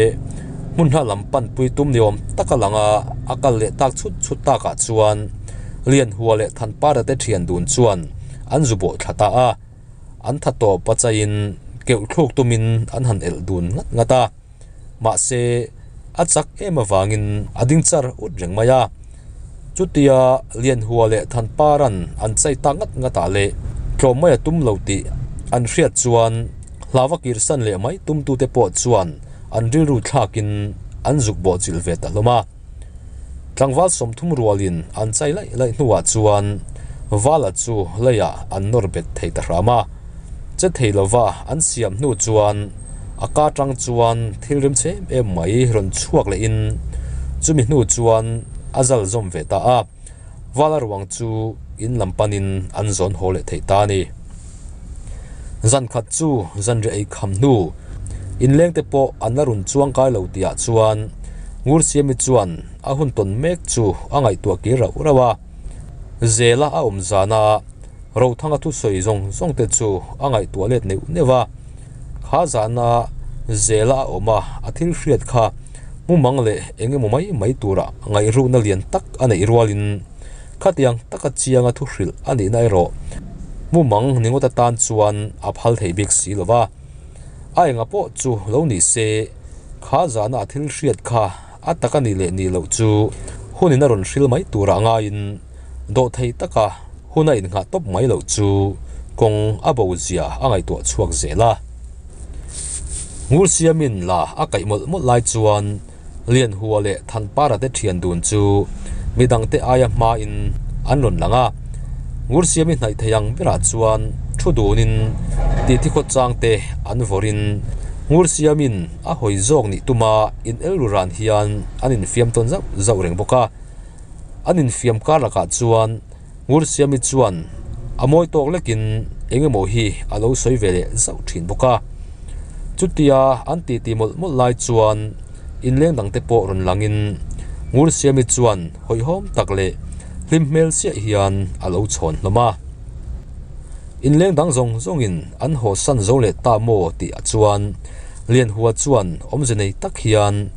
hmun hla lam panpui tum ni awm taka langa a kal leh tak chhut chhut takah chuan Lianhua leh Thanpara te thian dun chuan an zu bawh thla ta a, an tha tawp a chaiin keuh thluk tumin an han elh dun ngat ngat a. Mahse, a chak em avangin a ding char ut reng mai a. Chutia Lianhua leh Thanparan an chai tak ngat ngatah leh tlawm mai a tum lo tih an hriat chuan hlava kirsan leh mai tumtute pawh chuan an rilru thlakin an zuk bawh chilh ve ta hlawm a. Tlangval 30 rualin an chai laih laih hnuah chuan Vala chu leiah an nawr bet thei ta hram a. Che thei lova an siam hnu chuan a ka tang chuan thil rim chhe em em mai rawn chhuak lehin chumi hnu chuan a zal zawm ve ta a, Vala ruang chu in lam panin an zawn haw leh thei ta a ni. Zan khat chu zanriah ei kham hnu inleng te pawh an la run chuang kai lo tihah chuan Ngursiami chuan a hun tawn mek chu a ngaihtuah kir rauh rauh a, Zela a awm zana Rothanga thusawi zawng zawng te chu a ngaihtuah let neuh neuh a, kha zana zela a awm a, a thil hriat kha mumang leh eng emaw mai mai tura ngaihruhna lian tak a neih rualin khatiang taka chianga thu hrilh a nihna erawh mumang ni ngawt atan chuan a phal thei bik si lo va. A enga pawh chu lo ni se, kha zana a thil hriat kha a tak a nih leh nih loh chu hunin a rawn hril mai turah ngaiin dawhthei taka hun a innghah tawp mai loh chu kawng a bo zia a ngaihtuah chhuak zel a. Ngursiamin la a kaih mawlh mawlh lai chuan Lianhua leh Thanpara te thian dun chu midangte aia hmain an rawn lang a. Ngursiami hnaih thei ang berah chuan thu dunin titi khawchang te an vawrin Ngursiamin a hawi zawk nih tuma in el ru ran hian an infiam tawn zauh zauh reng bawk a. An infiam kar lakah chuan Ngursiami chuan A mawi tawk lekin eng emaw hi a lo sawi ve leh zauh thin bawk a. Chutia an titi mawlh mawlh lai chuan inleng dangte pawh rawn langin Ngursiami chuan hawihhawm tak leh hlim hmel chiah hian a lo chhawn hlawm a. Inleng dang zawng zawngin an haw san zo leh ta maw tih ah chuan Lianhua chuan awmze nei tak hian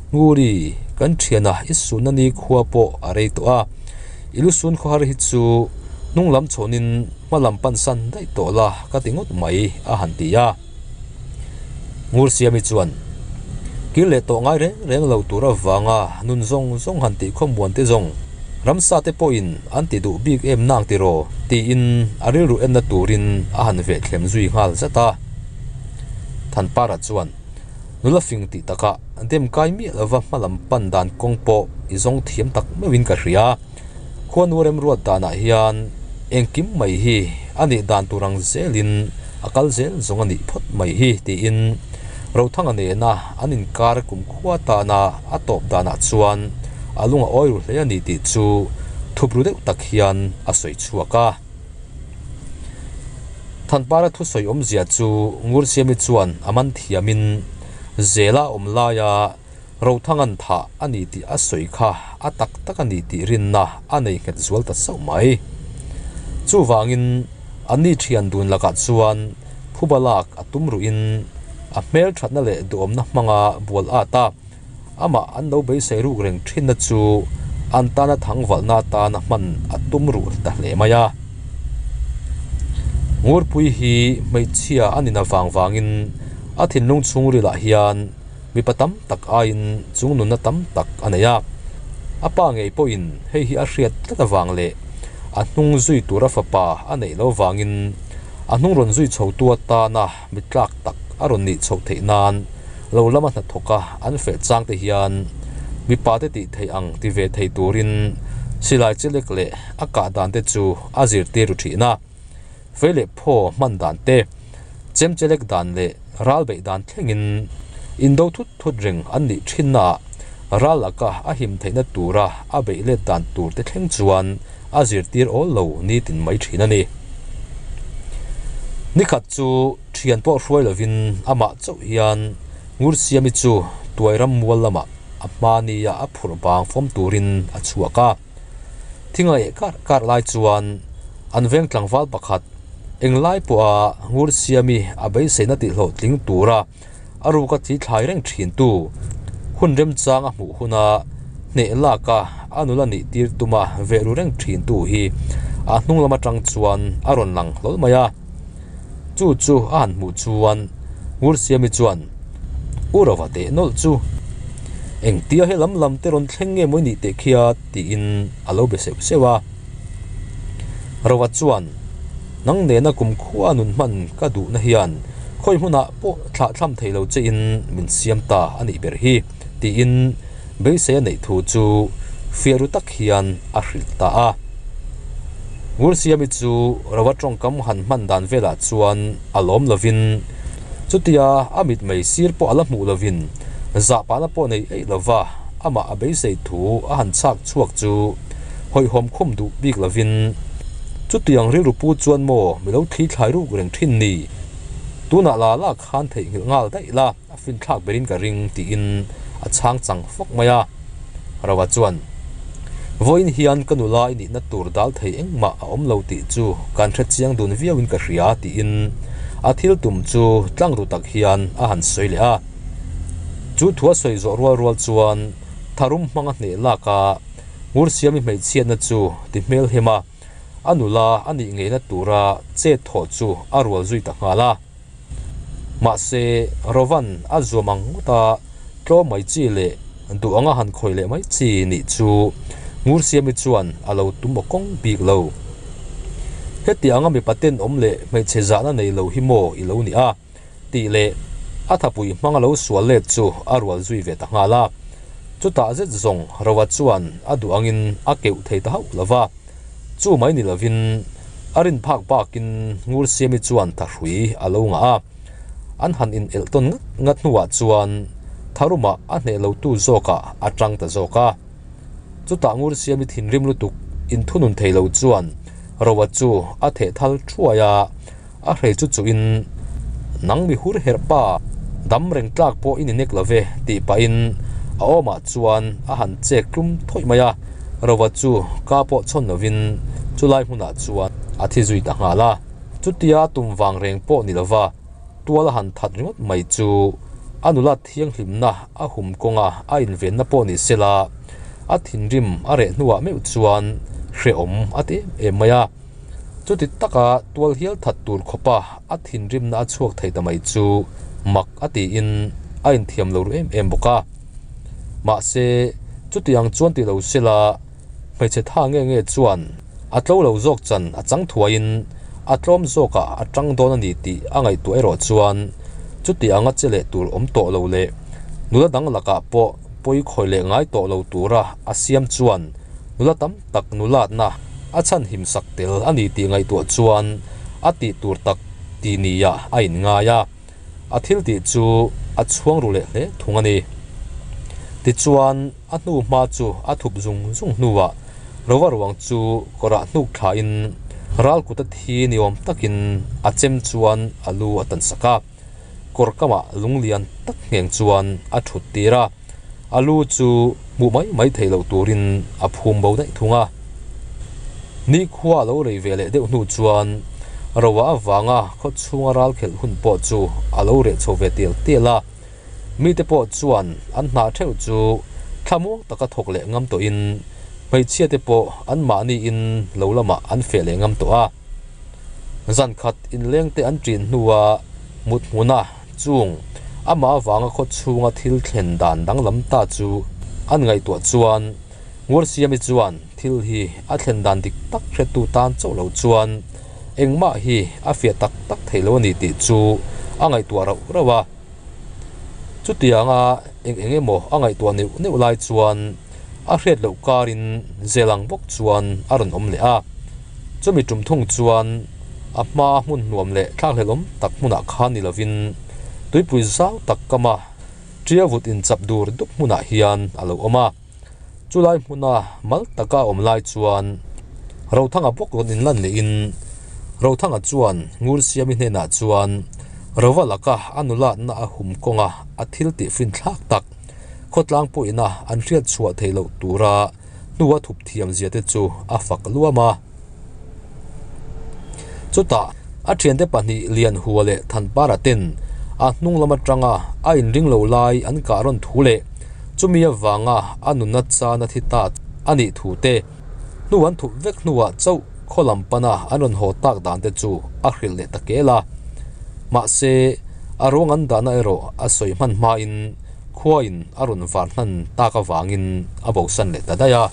Nguri, kan thiana i sunna ni khua pawh a rei tawh a, i lu sun khawhar hi chu hnung lam chhawnin hma lam pan san daih tawh la ka ti ngawt mai a han ti a. Ngursiami chuan, Kir leh tawh ngai reng reng lo tur avanga nun zawng zawng han tih khawmuan te zawng ramsa te pawhin an ti duh bik em nang tiraw? tiin a rilru enna turin a han vehthlem zui nghal zat a. Thanpara chuan, Nula fing tih takah dem kai miah lova hma lam pan dan kawng pawh i zawng thiam tak meuhin ka hria. Khuanu remruat danah hian engkim mai hi a nih dan tur ang zelin a kal zel zawng a nih phawt mai hi tiin Rothanga nena an inkar kumkhua tana a tawp danah chuan a lung a awi ru hle a ni tih chu thupru deuh tak hian a sawi chhuak a. Thanpara thusawi awmzia chu Ngursiami chuan a man thiamin zela awm laia Rothangan thah a ni tih a sawi kha a tak tak a ni tih rinna a nei nghet zual ta sauh mai. Chuvangin anni thian dun lakah chuan phuba lak a tum ruhin a hmel thatna leh duhawmna hmanga bual at a, amah an lo beisei ruk reng thinna chu an tana thangvalhna atana hman a tum ruh ta hle mai a. Ngurpui hi hmeichhia a nin avang vangin a thinlung chhungrilah hian Mipa tam tak aiin chung nunna tam tak a nei a, a pa ngei pawhin hei hi a hriat tlat avang leh a hnung zui tura fapa a neih lo vangin a hnung rawn zui chhotu atana mi tlak tak a rawn nih chhoh theih nan lo lama hnathawka an feh chang te hian mipa te tih theih ang ti ve thei turin silai chelek leh a kah dan te chu a zirtir ru thin a. Fei leh phaw hman dan te, chem chelek dan leh ral beih dan thlengin indo thut thut reng an nih thinnaah ral laka a him theihna tura a beih let dan tur te thleng chuan a zirtir awl lo nitin mai thin a ni. Nikhat chu thian pawh hruai lovin amah chauh hian Ngursiami chu tuai ram mual lamah a hmania a phurh bang fawm turin a chhuak a. Thinga eh kar kar lai chuan an veng tlangval pakhat englai pawha ngur siami a beiseina tih hlawhtling tura a ruka thi thlai reng thin tu hun remchang a hmuh huna hneh laka a nula nih tir tuma veh ru reng thin tu hi a hnung lam atang chuan a rawn lang hlawl mai a. Chu chu a han hmuh chuan Ngursiami chuan, U Rova teh nawlh chu engtia he lam lam te rawn thleng nge maw i nih teh khia tiin a lo be seuh seuh a. Rova chuan, Nang nena kumkhua nun hman ka duhna hian khawi hmunah pawh thlahthlam thei lo che in min siam ta a nih ber hi tiin beisei a neih thu chu fiah ru tak hian a hrilh ta a. Ngursiami chu Rova tawngkam han hman dan velah chuan a lawm lovin chutia a mitmei sir pawh a la hmuh lovin zahpahna pawh nei eih lova amah a beisei thu a han chhak chhuak chu hawihhawm khum duh bik lovin chutiang rilru pu chuan maw mi lo thli thlai ruk reng thin ni tunah la la khan theihnghilh nghal daih la. A finthlak berin ka ring tiin a chhang chang fawk mai a. Rova chuan, Vawiin hian ka nula i nihna tur dal thei engmah a awm lo tih chu kan hre chiang dun viauin ka hria tiin a thil tum chu tlang ru tak hian a han sawi leh a. Chu thu a sawi zawh rual rual chuan tharum hmanga hneh laka Ngursiami hmeichhiatna chu ti hmelhem a, a nula a nih ngeina tura chet thawh chu a rual zui ta nghal a. Mahse, Rovan a zuam ang ngawt a, tlawm mai chi leh duh anga han khawih leh mai chi nih chu Ngursiami chuan a lo tum aw kawng bik lo. Heti anga mipa tenawm leh hmeichhe zahna nei lo hi maw i lo ni a? tih leh a thapui hmanga lo sual let chu a rual zui ve ta nghal a. Chutah zet zawng Rova chuan a duh angin a keuh thei ta hauh lo va. Chu mai ni lovin a rin phak bakin Ngursiami chuan thahrui a lo ngah a, an han in elh tawn ngat ngat hnuah chuan tharumah a hneh lotu zawkah a tang ta zawk a. Chutah Ngursiami thinrim lutuk inthunun thei lo chuan Roa chu a theh thal thuai a, a hrei chu chuhin, Nang mi hur herh pa, dam reng tlak pawh i ni nek lo ve, tih pahin a awmah chuan a han chek tlum thawih mai a. Roa chu ka pawh chhawn lovin chulai hmunah chuan a thi zui ta nghal a. Chutia tum vang reng pawh ni lova tual a han that ringawt mai chu a nula thianghlimna a hum kawnga a invenna pawh ni sela a thinrim a reh hnuah meuh chuan hrehawm a ti em em mai a. Chuti taka tual hial that tur khawpa a thinrimna a chhuak thei ta mai chu mak a tiin a inthiam lo ru em em bawk a. Mahse, chuti ang chuan ti lo sela hmeichhe tha nge nge chuan a tlo lo zawk chan a chang thuaiin a tlawm zawkah a tang dawn a ni tih a ngaihtuah erawh chuan chuti anga che leh tur awm tawh lo leh nula dang lakah pawh pawi khawi leh ngai tawh lo tura a siam chuan nula tam tak nulatna a chhan himsak tel a ni tih ngaihtuah chuan a tih tur tak ti niah a inngai a. A thil tih chu a chhuang ru leh hle thung a ni. Tichuan, a hnu hma chu a thup zung zung hnuah Rova ruang chu kawrah hnuk thlain ral kut a thi ni awm takin a chem chuan a lu a tan sak a, kawr kamah lung lian tak ngheng chuan a thut tir a, a lu chu hmuh mai mai theih loh turin a phum bo daih thung a. Nikhua a lo rei ve leh deuh hnu chuan Roa avanga khaw chhunga ral khelh hun pawh chu a lo reh chho ve tial tial a. Mite pawh chuan an hnah theuh chu thlamuang taka thawk leh ngam tawhin hmeichhiate pawh anmahniin lo lamah an feh leh ngam tawh a. Zan khat inlengte an ṭin hnua mut hmuna chung amah avanga khaw chhunga thil thlen dan danglam ta chu an ngaihtuah chuan Ngursiami chuan thil hi a thlen dan dik tak hretu tan chauh lo chuan engmah hi a fiah tak tak thei lo a ni tih chu a ngaihtuah rauh rauh a. Chutianga eng eng emaw a ngaihtuah neuh neuh lai chuan a hriat loh karin zel ang bawk chuan a rawn awm leh a. Chumi tum thung chuan a hma hmun hnuam leh thlakhlelawm tak hmunah khan ni lovin tuipui zau tak kama Ṭiavut inchap dur dup hmunah hian a lo awm a. Chulai hmuna mal taka a awm lai chuan Rothanga bawk rawn inlan lehin Rothanga chuan Ngursiami hnenah chuan Rova laka a nulatna a hum kawnga a thil tih finthlak tak khawtlang pawhina an hriat chhuah theih loh tura hnua thup thiam zia te chu a fak luam a. Chutah a thiante pahnih Lianhua leh Thanpara ten a hnung lam atanga a inring lo lai an kah rawn thu leh chumi avanga a nunna chan a thi ta a nih thu te hnu an thup vek hnuah chauh khaw lam pana an rawn haw tak dan te chu a hrilh leh ta kel a. Mahse, a ruang an dahna erawh a sawi hman hmain khuain a rawn var hnan tak avangin a bosan leh ta daih a.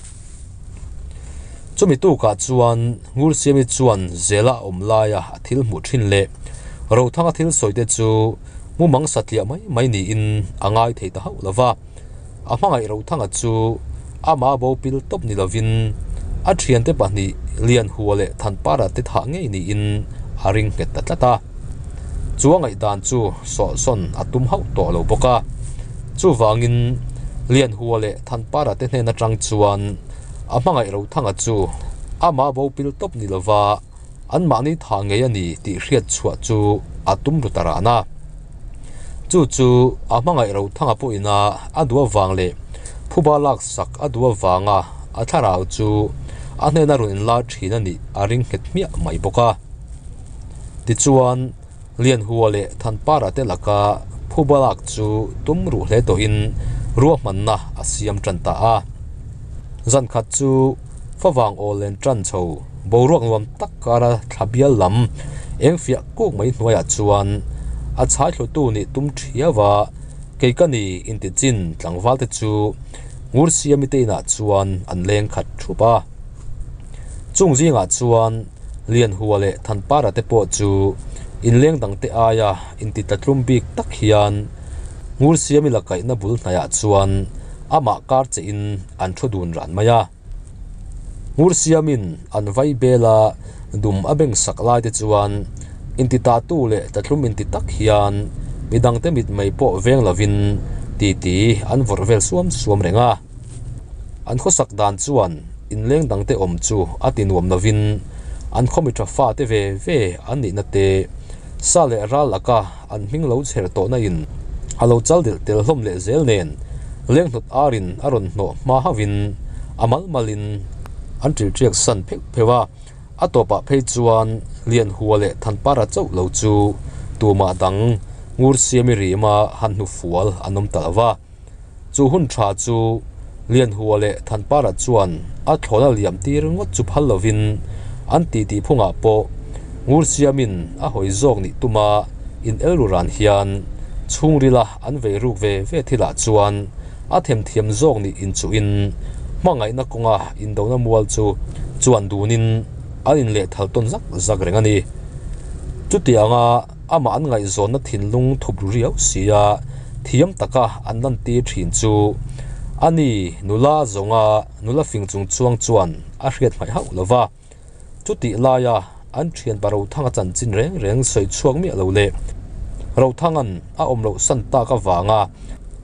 Chumi tukah chuan Ngursiami chuan Zela awm laia a thil hmuh thin leh Rothanga thil sawite chu mumang satliah mai mai niin a ngai thei ta hauh lo va. A hmangaih Rothanga chu amah bo pil tawp ni lovin a thiante pahnih Lianhua leh Thanpara te thah ngei niin a ring nghet ta tlat a. Chu a ngaihdan chu sawhsawn a tum hauh tawh lo bawk a. Chuvangin Lianhua leh Thanpara te hnen atang chuan a hmangaih Rothanga chu amah bo pil tawp ni lova anmahni thah ngei a ni tih hriat chhuah chu a tum ru ta ran a. Chu chu a hmangaih Rothanga pawhina a duh avang leh phuba laksak a duh avanga a thlarau chu a hnena rawn inlar thin a nih a ring nghet hmiah mai bawk a. Tichuan, Lianhua leh Thanpara te laka phuba lak chu tum ruh hle tawhin ruahmanna a siam tan ta a. Zan khat chu favang aw len tan chho boruak nuam tak kara thla bial lam eng fiah kuk mai hnuaiah chuan a chhai thlutu nih tum thiau a, kei ka ni inti chin tlangval te chu Ngursiami te inah chuan an leng khat thup a. Chung zingah chuan Lianhua leh Thanpara te pawh chu inleng dangte aia intitlatlum bik tak hian Ngursiami la kaihna bul hnaiah chuan amah kar chein an thu dun ran mai a. Ngursiamin an vai bela dum a beng sak lai te chuan intitatu leh tlatlum inti tak hian midangte mitmei pawh veng lovin titi an vawrh vel suam suam reng a. An khawsak dan chuan inleng dangte awm chu a ti nuam lovin An khaw mi tha fate ve ve an nihna te, sa leh ral laka an hming lo chher tawhna in a lo chal delh tel hlawm leh zel nen, lenghnawt arin a rawn hnawh hma hauhin a mal malin an ṭilṭiak san pheuh pheuh a. A tawpah phei chuan Lianhua leh Thanpara chauh lo chu tumah dang Ngursiami rima han hnu fual an awm ta lo va. Chu hun tha chu Lianhua leh Thanpara chuan a thlawna liam tir ngawt chu phal lovin an titi phungah pawh Ngursiamin a hawi zawk nih tuma in el ru ran hian chhungrila an vei ruk ve ve thilah chuan a themthiam zawk nih inchuhin hmangaihna kawnga indona mual chu chuan dunin an inlehthal tawn zak zak reng a ni. Chutianga amah an ngaihzawnna thinlung thup ru riau sia thiam taka an lantir thin chu a ni nula zawnga nula fing chung chuang chuan a hriat hmaih hauh lo va. Chutih laia an thianpa Rothanga chanchin reng reng sawi chhuak miah lo leh Rothanga'n a awm loh san tak avanga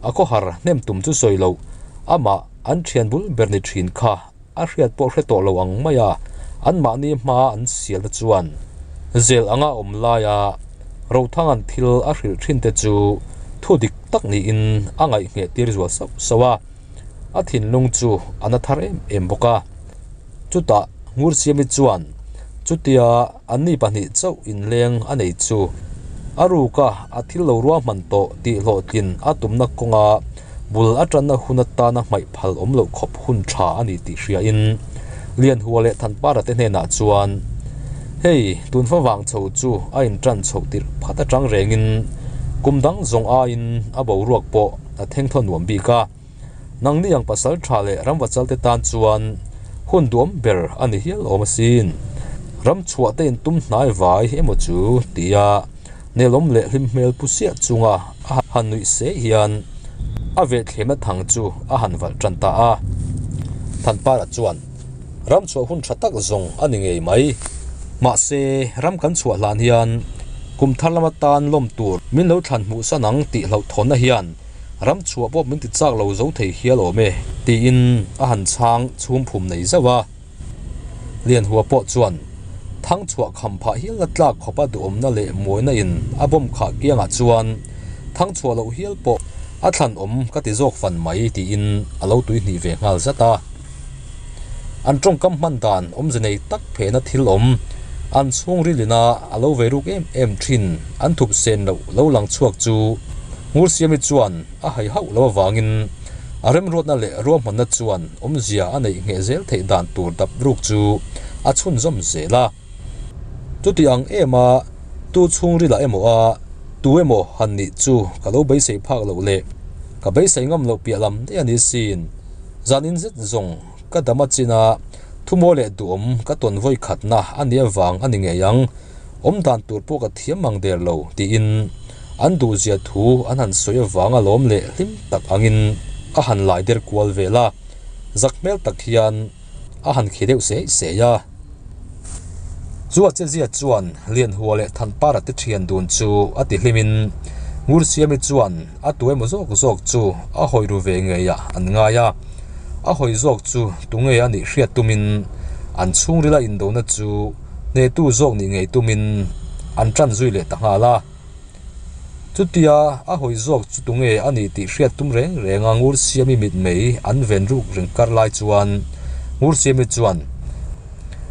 a khawhar hnem tum chu sawi loh amah an thian bul ber ni thin kha a hriat pawh hre tawh lo ang maia anmahni hmaa an sialna chuan zel anga awm laia Rothanga'n thil a hrilh thin te chu thu dik tak niin a ngaihngeh tir zual sauh sauh a, a thinlung chu a na thar em em bawk a. Chutah Ngursiami chuan chutia anni pahnih chauh inleng a nei chu a ruka a thil lo ruahman tawh tih hlawhtlin a tumna kawnga bul a tanna hun atana hmaih phal awm loh khawp hun tha a ni tih hriain Lianhua leh Thanpara te hnenah chuan hei tun favang chho chu a intan chhoh tirh phat atang rengin kum dang zawng aiin a boruak pawh a thengthaw nuam bik a. Nangni ang pasal tha leh ramvachal te tan chuan hun duam ber a ni hial awm asin. Ram chhuah te intum hnai vai emaw chu tia nelawm leh hlim hmel pu siah chunga a han nuih se hian a vehthlemna thang chu a han valh tan ta a. Thanpara chuan ram chhuah hun tha tak zawng a ni ngei mai. Mahse ram kan chhuah hlan hian kum thar lama tan lawm tur min lo thlan hmuh san ang tih hlauhthawnna hian Ram chhuah pawh min ti chak lo zo thei hial awm e, tiin a han chhang chhum phum nei zauh a. Lianhua pawh chuan thang chhuah kham phah hialna tlak khawpa duhawmna leh mawina in a bawm khah kiangah chuan thang chhuah loh hial pawh a thlan awm ka ti zawk fan mai tiin a lo tuihnih ve nghal zat a. An tawngkam hman dan awmze nei tak phehna thil awm, an chhungril ina a lo ve ruk em em thin an thup sen loh lo lang chhuak chu Ngursiami chuan a hai hauh lo avangin a remruatna leh ruahmanna chuan awmzia a neih ngheh zel theih dan tur dap ruk chu a chhunzawm zel a. Chuti ang em a, tu chhungrilah emaw a, tu emaw han nih chu ka lo beisei phak loh leh ka beisei ngam loh piah lam daih a ni sin. Zanin zet zawng ka dam a chin a, thumaw leh duhawm ka tawn vawi khatna a nih avang a ni ngei ang, awm dan tur pawh ka thiam mang der lo tiin an duhzia thu an han sawi avang alawm leh hlim tak angin a han lai der kual vel a, zak hmel tak hian a han khi deuh sei sei a. Chu a chezia chuan Lianhua leh Thanpara te thian dun chu a ti hlimin Ngursiami chuan a tu emaw zawk zawk chu a hawi ru ve ngei ah an ngai a, a hawi zawk chu tunge a nih hriat tumin an chhungrila indona chu hnehtu zawk nih ngei tumin an tan zui leh ta nghal a. Chutia a hawi zawk chu tunge a nih tih hriat tum reng reng a Ngursiami mitmei an ven ruk reng kar lai chuan Ngursiami chuan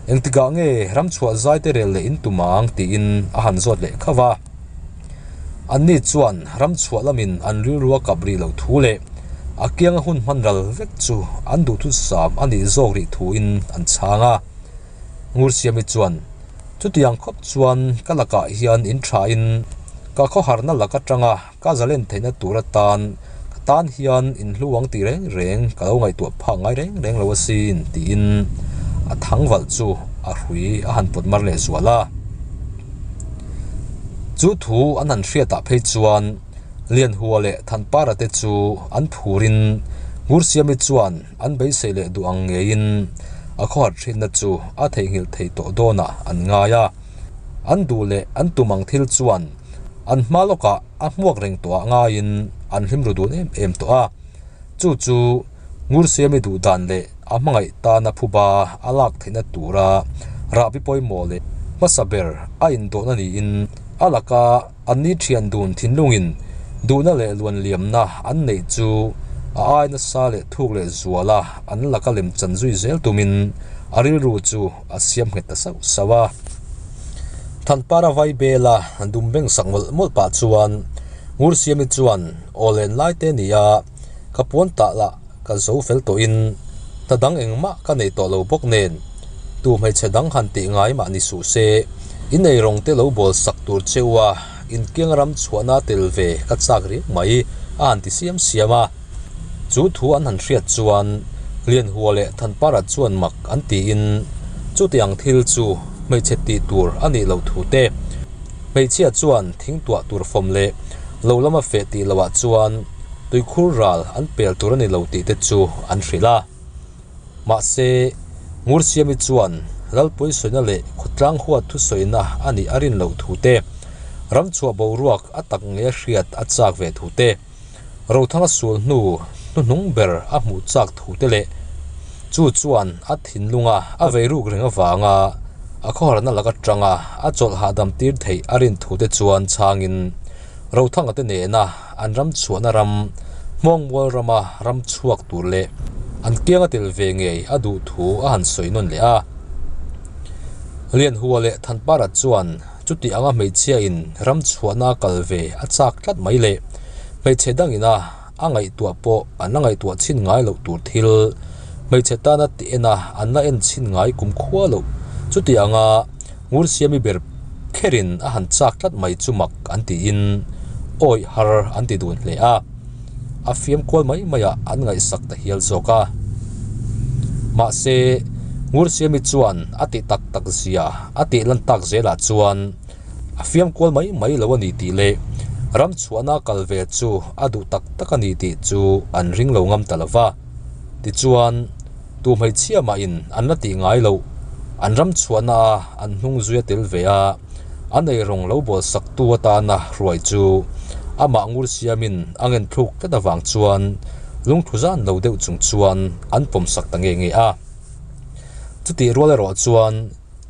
Engtikah nge ramchhuah zai te rel leh in tum ang tiin a han zawt leh khauh a. Anni chuan ramchhuah lamin an rilru a kap rih loh thu leh a kianga hun hman ral vek chu an duhthusam a nih zawk rih thuin an chhang a. Ngursiami chuan, Chutiang khawp chuan ka lakah hian in thain ka khawharna lak atanga ka zalen theihna tur atan ka tan hian in hlu ang tih reng reng ka lo ngaihtuah phak ngai reng reng lo asin tiin a thangvalh chu a hrui a han pawt mar leh zual a. Chu thu an han hriatah phei chuan Lianhua leh Thanpara te chu an phurin Ngursiami chuan An beisei leh duh ang ngeiin a khawhar thinna chu a theihnghilh thei tawh dawnah an ngai a. An duh leh an tum ang thil chuan an hma lawkah a hmuak reng tawhah ngaiin an hlim ru dun em em tawh a. Chu chu Ngursiami duh dan leh a hmangaih tana phuba a lak theihna tura Rahbi pawimawh leh hmasa ber a indawhna niin a laka anni thian dun thinlungin duhna leh luanliamna an neih chu a ai nasa leh thuk leh zuala an laka lemchan zui zel tumin a rilru chu a siam nghet ta sauh sauh a. Thanpara vai bela dum beng sak mawlh mawlh pah chuan Ngursiami chuan aw len lai te ni a, ka puan tah lah ka zo fel tawhin hna dang engmah ka nei tawh lo bawk nen tu hmeichhe dang han tih ngai mah ni suh se, in eirawng te lo bawl sak tur che u a, inkiang ram chhuahna tel ve ka chak riau mai a han ti siam siam a. Chu thu an han hriat chuan Lianhua leh Thanpara chuan mak an tiin chutiang thil chu hmeichhe tih tur a nih loh thu te, hmeichhia chuan thing tuah tur fawm leh lo lama feh tih loh ah chuan tuikhur ral an pel tur a ni lo tih te chu an hrilh a. Mahse, Ngursiami chuan Lalpui sawina leh khawtlang huat thusawina a nih a rin loh thu te, ramchhuah boruak a tak nge hriat a chak ve thu te, Rothanga sul hnu hnuhnung ber a hmuh chak thu te leh chu chuan a thinlunga a vei ruk reng avanga a khawharna lak atanga a chawlh hahdam tir theih a rin thu te chuan chhangin Rothanga te nena an ram chhuahna ram Hmawngmual rama ram chhuak tur leh an kianga tel ve ngei a duh thu a han sawi nawn leh a. Lianhua leh Thanpara chuan Chuti anga hmeichhia in ram chhuahna kal ve a chak tlat mai le. Hmeichhe dangina a ngaihtuah pawh an la ngaihtuah chhin ngai loh tur thil, hmeichhe tana ti ena an la en chhin ngai kum khua loh. Chuti anga Ngursiami ber kherin a han chak tlat mai chu mak an tiin awih har an ti dun hle a. A fiam kual mai maiah an ngaihsak ta hial zawk a. Mahse, Ngursiami chuan a tih tak tak zia a tih lan tak zelah chuan a fiam kual mai mai lo a ni tih leh ram chhuahna kal ve chu a duh tak tak a ni tih chu an ring lo ngam ta lo va. Tichuan, tu hmeichhia mahin an la tih ngai loh, an ram chhuahna a an hnung zui a tel ve a, an eirawng lo bawl saktu atana hruai chu amah ngur siamin a ngen thluk tlat avang chuan lungthu zan lo deuh chung chuan an pawm sak ta nge nge a. Chutih rual erawh chuan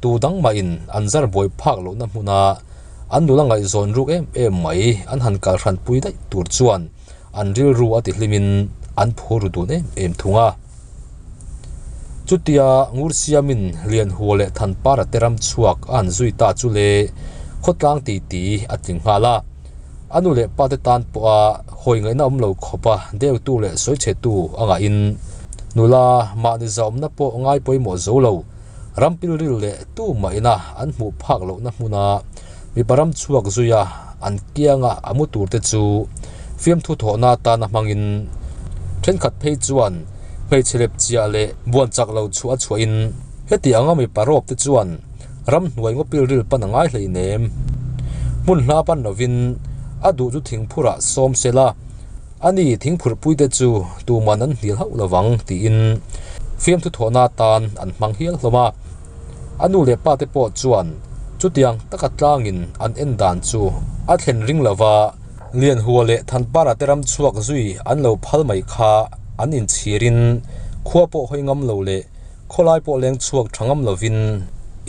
tu dang mahin an zar buai phak lohna hmuna an nula ngaihzawn ruk em em mai an han kal hranpui daih tur chuan an rilru a tihlimin an phur ru dun em em thung a. Chutia Ngursiamin Lianhua leh Thanpara te ram chhuak a han zui ta chu le khawtlang titi a tling nghal a. A nu leh pa te tan pawha hawi ngaihna awm lo khawpa deutu leh sawichhetu a ngahin nula mahni zahawmna pawh ngai pawimawh zo lo ram pilril leh tu mahina an hmuh phak lohna hmuna mipa ram chhuak zuia an kianga a mu tur te chu fiamthu thawhna atana hmangin thenkhat phei chuan hmeichhe lep chiah leh buan chak lo chhuah a chhuahin heti anga mipa rawp te chuan ramhnuai ngaw pilril pan a ngai hleinem. Hmun hla pan lovin a duh chu thingphurah sawm sela, ani thingphurhpui te chu tuman an hnial hauh lovang tiin fiamthu thawhna atan an hmang hial hlawm a. A nu leh pa te pawh chuan chutiang taka tlangin an en dan chu a thlen ring lova, Lianhua leh Thanpara te ram chhuak zui an lo phal mai kha an inchhirin khua pawh hawi ngam lo leh khawlai pawh leng chhuak tha ngam lovin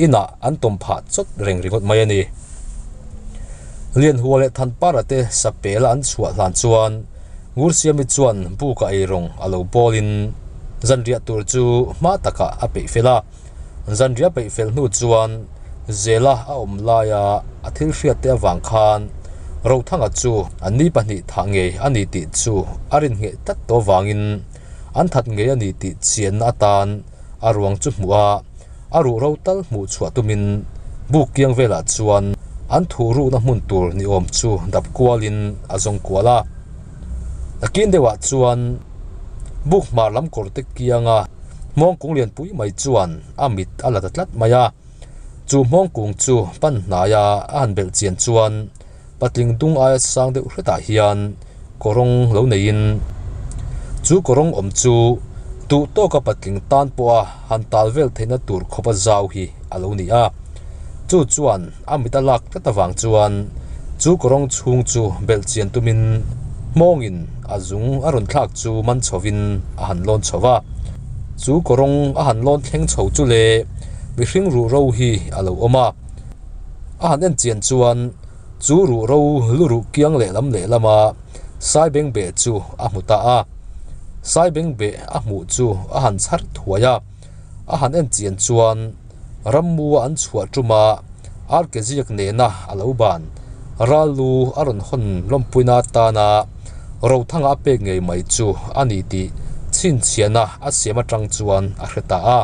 inah an tawm phah chawt reng ringawt mai a ni. Lianhua leh Thanpara te sapela an chhuah hlan chuan Ngursiami chuan buka eirawng a lo bawlin zanriah tur chu hma takah a peih fel a. Zanriah peih fel hnu chuan Zela a awm laia a thil hriat te avang khan Rothanga chu an ni pahnih thah ngei a ni tih chu a rin ngheh tlat tawh avangin an that ngei a ni tih chianna atan a ruang chu hmuh a, a ruh ro tal hmuh chhuah tumin buk kiang velah chuan an thuh rukna hmun tur ni awm chu dap kualin a zawng kual a. Nakin deuhah chuan buk hmar lam kawr te kianga hmawngkung lianpui mai chuan a mit a la ta tlat mai a, chu hmawngkung chu pan hnaia a han belh chian chuan Patling dung aia sang deuh hretah hian kawrawng lo neiin chu kawrawng awm chu duh tawka patling tan pawha han tal vel theihna tur khawpa zau hi a lo ni a. Chu chuan a mit a lak tlat avang chuan chu kawrawng chhung chu belh chian tumin hmawngin a zung a rawn thlak chu man chhovin a han lawn chho va. Chu kawrawng a han lawn thleng chho chu le. mihring ruhro hi a lo awm a. A han en chian chuan chu ruhro luruh kiang lehlam lehlama Saibengbeh chu a hmu ta a. Saibengbeh a hmuh chu a han chhar thuai a, a han en chian chuan Rammua an chhuah ṭuma arkeziak nena a lo ban ral lu a rawn hawn lawmpuina atana Rothanga a pek ngei mai chu a ni tih chhinchhiahna a siam aṭang chuan a hre ta a.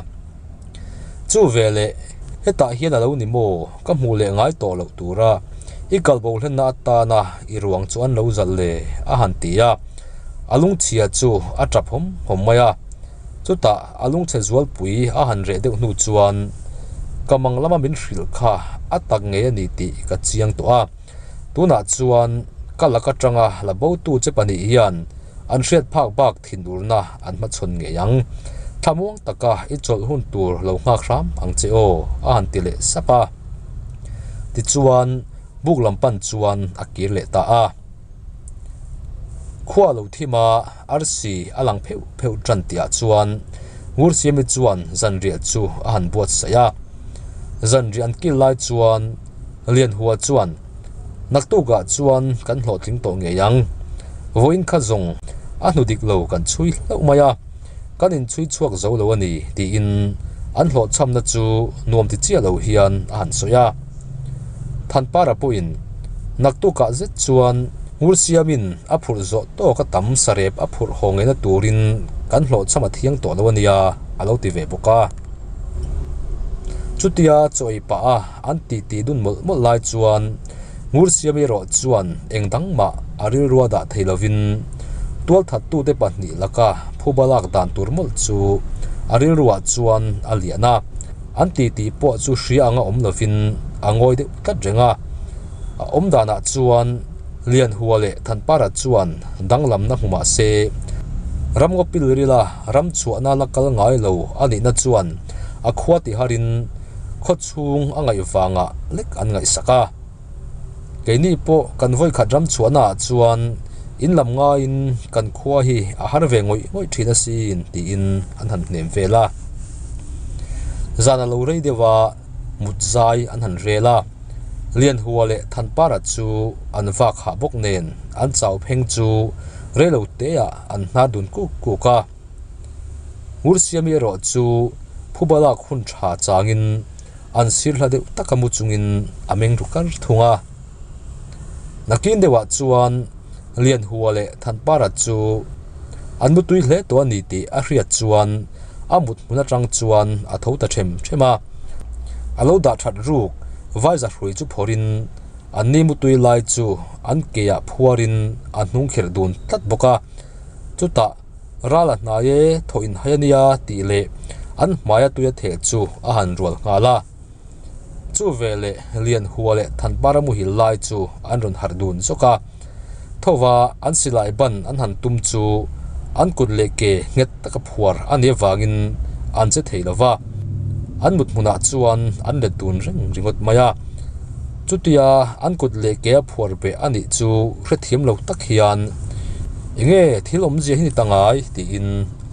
Chu veleh hetah hian a lo ni maw ka hmuh leh ngai tawh loh tura i kalbo hlenna atana i ruang chu an lo zalh le a han ti a, a lungchhia chu a ṭap hawm hawm mai a. Chutah a lungchhe zualpui a han reh deuh hnu chuan ka mang lama min hrilh kha a tak ngei a ni tih ka chiang tawh a. Tunah chuan ka lak atanga la botu che pahnih hian an hriat phak bak thinurna an hmachhawn ngei ang. Thlamuang taka i chawlh hun tur lo nghak hram ang che aw a han ti leh sap a. Tichuan buk lam pan chuan a kir leh ta a. Khua lo thim a, arsi a lang pheuh pheuh tan tihah chuan Ngursiami chuan zanriah chu a han buatsaih a. Zanriah an kil lai chuan Lianhua chuan, Naktukah chuan kan hlawhtling tawh ngei ang. Vawiin kha zawng a hnu dik lo kan chhui hlauh mai a, kan inchhui chhuak zo lo a ni, tiin an hlawhchhamna chu nuam ti chiah lo hian a han sawi a. Thanpara pawhin naktukah zet chuan Ngursiamin a phurh zawh tawk a tam sarep a phurh haw ngeina turin kan hlawhchham a thiang tawh lo a nia a lo ti ve bawk a. Chutia chaw ei pah a an titi dun mawlh mawlh lai chuan Ngursiami erawh chuan eng dang mah a rilrua dah thei lovin tualthattute pahnih laka phuba lak dan tur mawlh chu a rilruah chuan a lian a. An titi pawh chu hria anga awm lovin a ngawi deuh tlat reng a. A awm danah chuan Lianhua leh Thanpara chuan danglamna hmu mah se, ramngaw pilrila ram chhuahna la kal ngai lo a nihna chuan a khua tiharin khawchhung a ngaih vangah lek an ngaihsak a. Keini pawh kan vawikhat ram chhuahnaah chuan in lam ngaiin kan khua hi a har ve ngawih ngawih thin asin tiin an han hnem vel a. Zan a lo rei deuh a, mut zai an han rel a. Lianhua leh Thanpara chu an vak hah bawk nen an chau pheng chu reilo teah an hnar dun kuk kuk a. Ngursiami erawh chu phuba lak hun tha changin An sir hla deuh taka mu chungin a meng ru kar thung a. Nakin deuhah chuan Lianhua leh Thanpara chu an mutui hle tawh a ni tih a hriat chuan a mut hmun atang chuan a tho ta them them a. A lo dah that ruk Vaiza hrui chu phawrhin an ni mutui lai chu an keah phuarin a hnung kherh dun tlat bawk a. Chutah Ral a hnai e, thaw in hai a nia tih leh an hmaia tuia theh chu a han rual nghal a. Chu veleh Lianhua leh Thanpara muhil lai chu an rawn harh dun zawk a. Thova an silai ban an han tum chu an kut leh ke nghet taka phuar a nih avangin an che thei lo va. An mut hmunah chuan an let dun reng ringawt mai a. Chutia an kut leh ke a phuar beh a nih chu hrethiam lo tak hian Enge thil awmzia hi ni ta ngai? tiin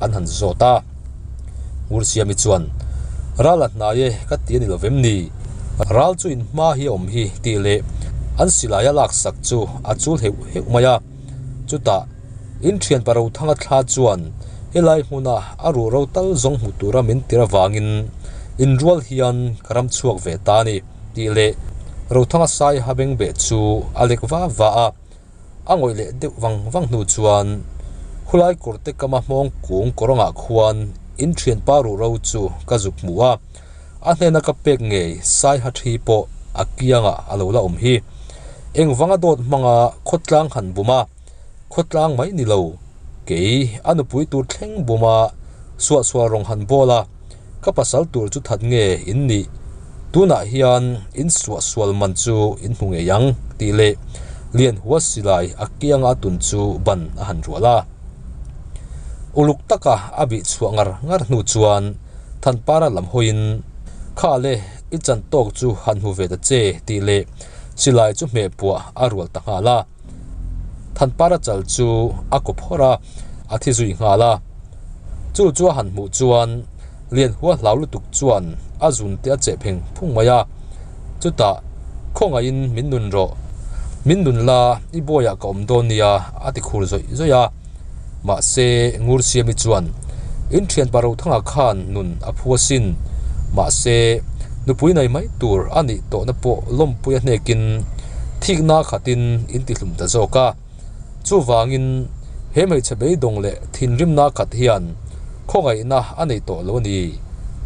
an han zawt a. Ngursiami chuan, Ral a hnai e ka ti a ni lo vem ni? Ral chu in hma hi a awm hi tih leh an silai a laksak chu a chul heuh heuh mai a. Chutah in thianpa Rothanga thla chuan helai hmuna a ruhro tal zawng hmu tura min tir avangin inrual hian ka ram chhuak ve ta a ni tih leh Rothanga sai ha bengbeh chu a lek va va a. A ngawih leh deuh vang vang hnu chuan khulai kawrte kama hmawng kung kawrawngah khuan in thianpa ruhro chu ka zuk hmu a, a hnena ka pek ngei Saiha thi pawh a kiangah a lo la awm hi. Engvanga dawt hmanga khawtlang han bum a, khawtlang mai ni lo, kei a nupui tur thleng bum a, suahsual rawng han bawl a, Ka pasal tur chu that nge in nih? Tunah hian in suahsual man chu in hmu ngei ang, tih leh Lianhua silai a kianga a tun chu ban a han rual a. Uluk taka a bih chhuah ngar ngar hnu chuan Thanpara lam hawiin, Kha le, i chan tawk chu han hmu ve ta che, tih leh silai chu hmeh puah a rual ta nghal a. Thanpara chal chu a kaw phawrh a, a thi zui nghal a. Chu chu a han hmuh chuan Lianhua hlau lutuk chuan a zun te a cheh pheng phung mai a, chutah khawngaihin min nun rawh, min nun la i bawiah ka awm dawn nia a ti khur zawih zawih a. Mahse Ngursiami chuan in thianpa Rothanga khan nun a phu asin, mahse nupui nei mai tur a nih tawhna pawh lawmpui a hnekin thikna khatin in tihlum ta zawk a. Chuvangin, he hmeichhe beidawng leh thinrimna khat hian khawngaihna a nei tawh lo a ni.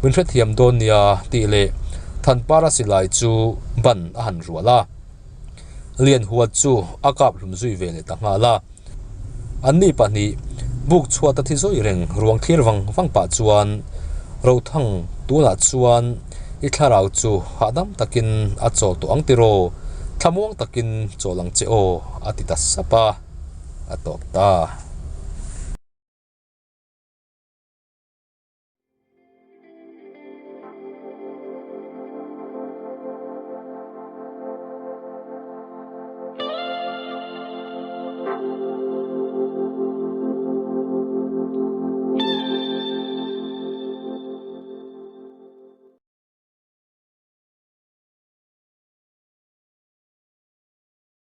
Min hrethiam dawn nia tih leh Thanpara silai chu ban a han rual a. Lianhua chu a kap hlum zui ve leh ta nghal a. Anni pahnih buk chhuat a thi zawi reng ruang thlir vang vang pah chuan Rothang tunah chuan I thlarau chu hahdam takin a chawl tawh ang tiraw? Thlamuang takin chawl ang che aw, a ti ta sap a, a tawp ta.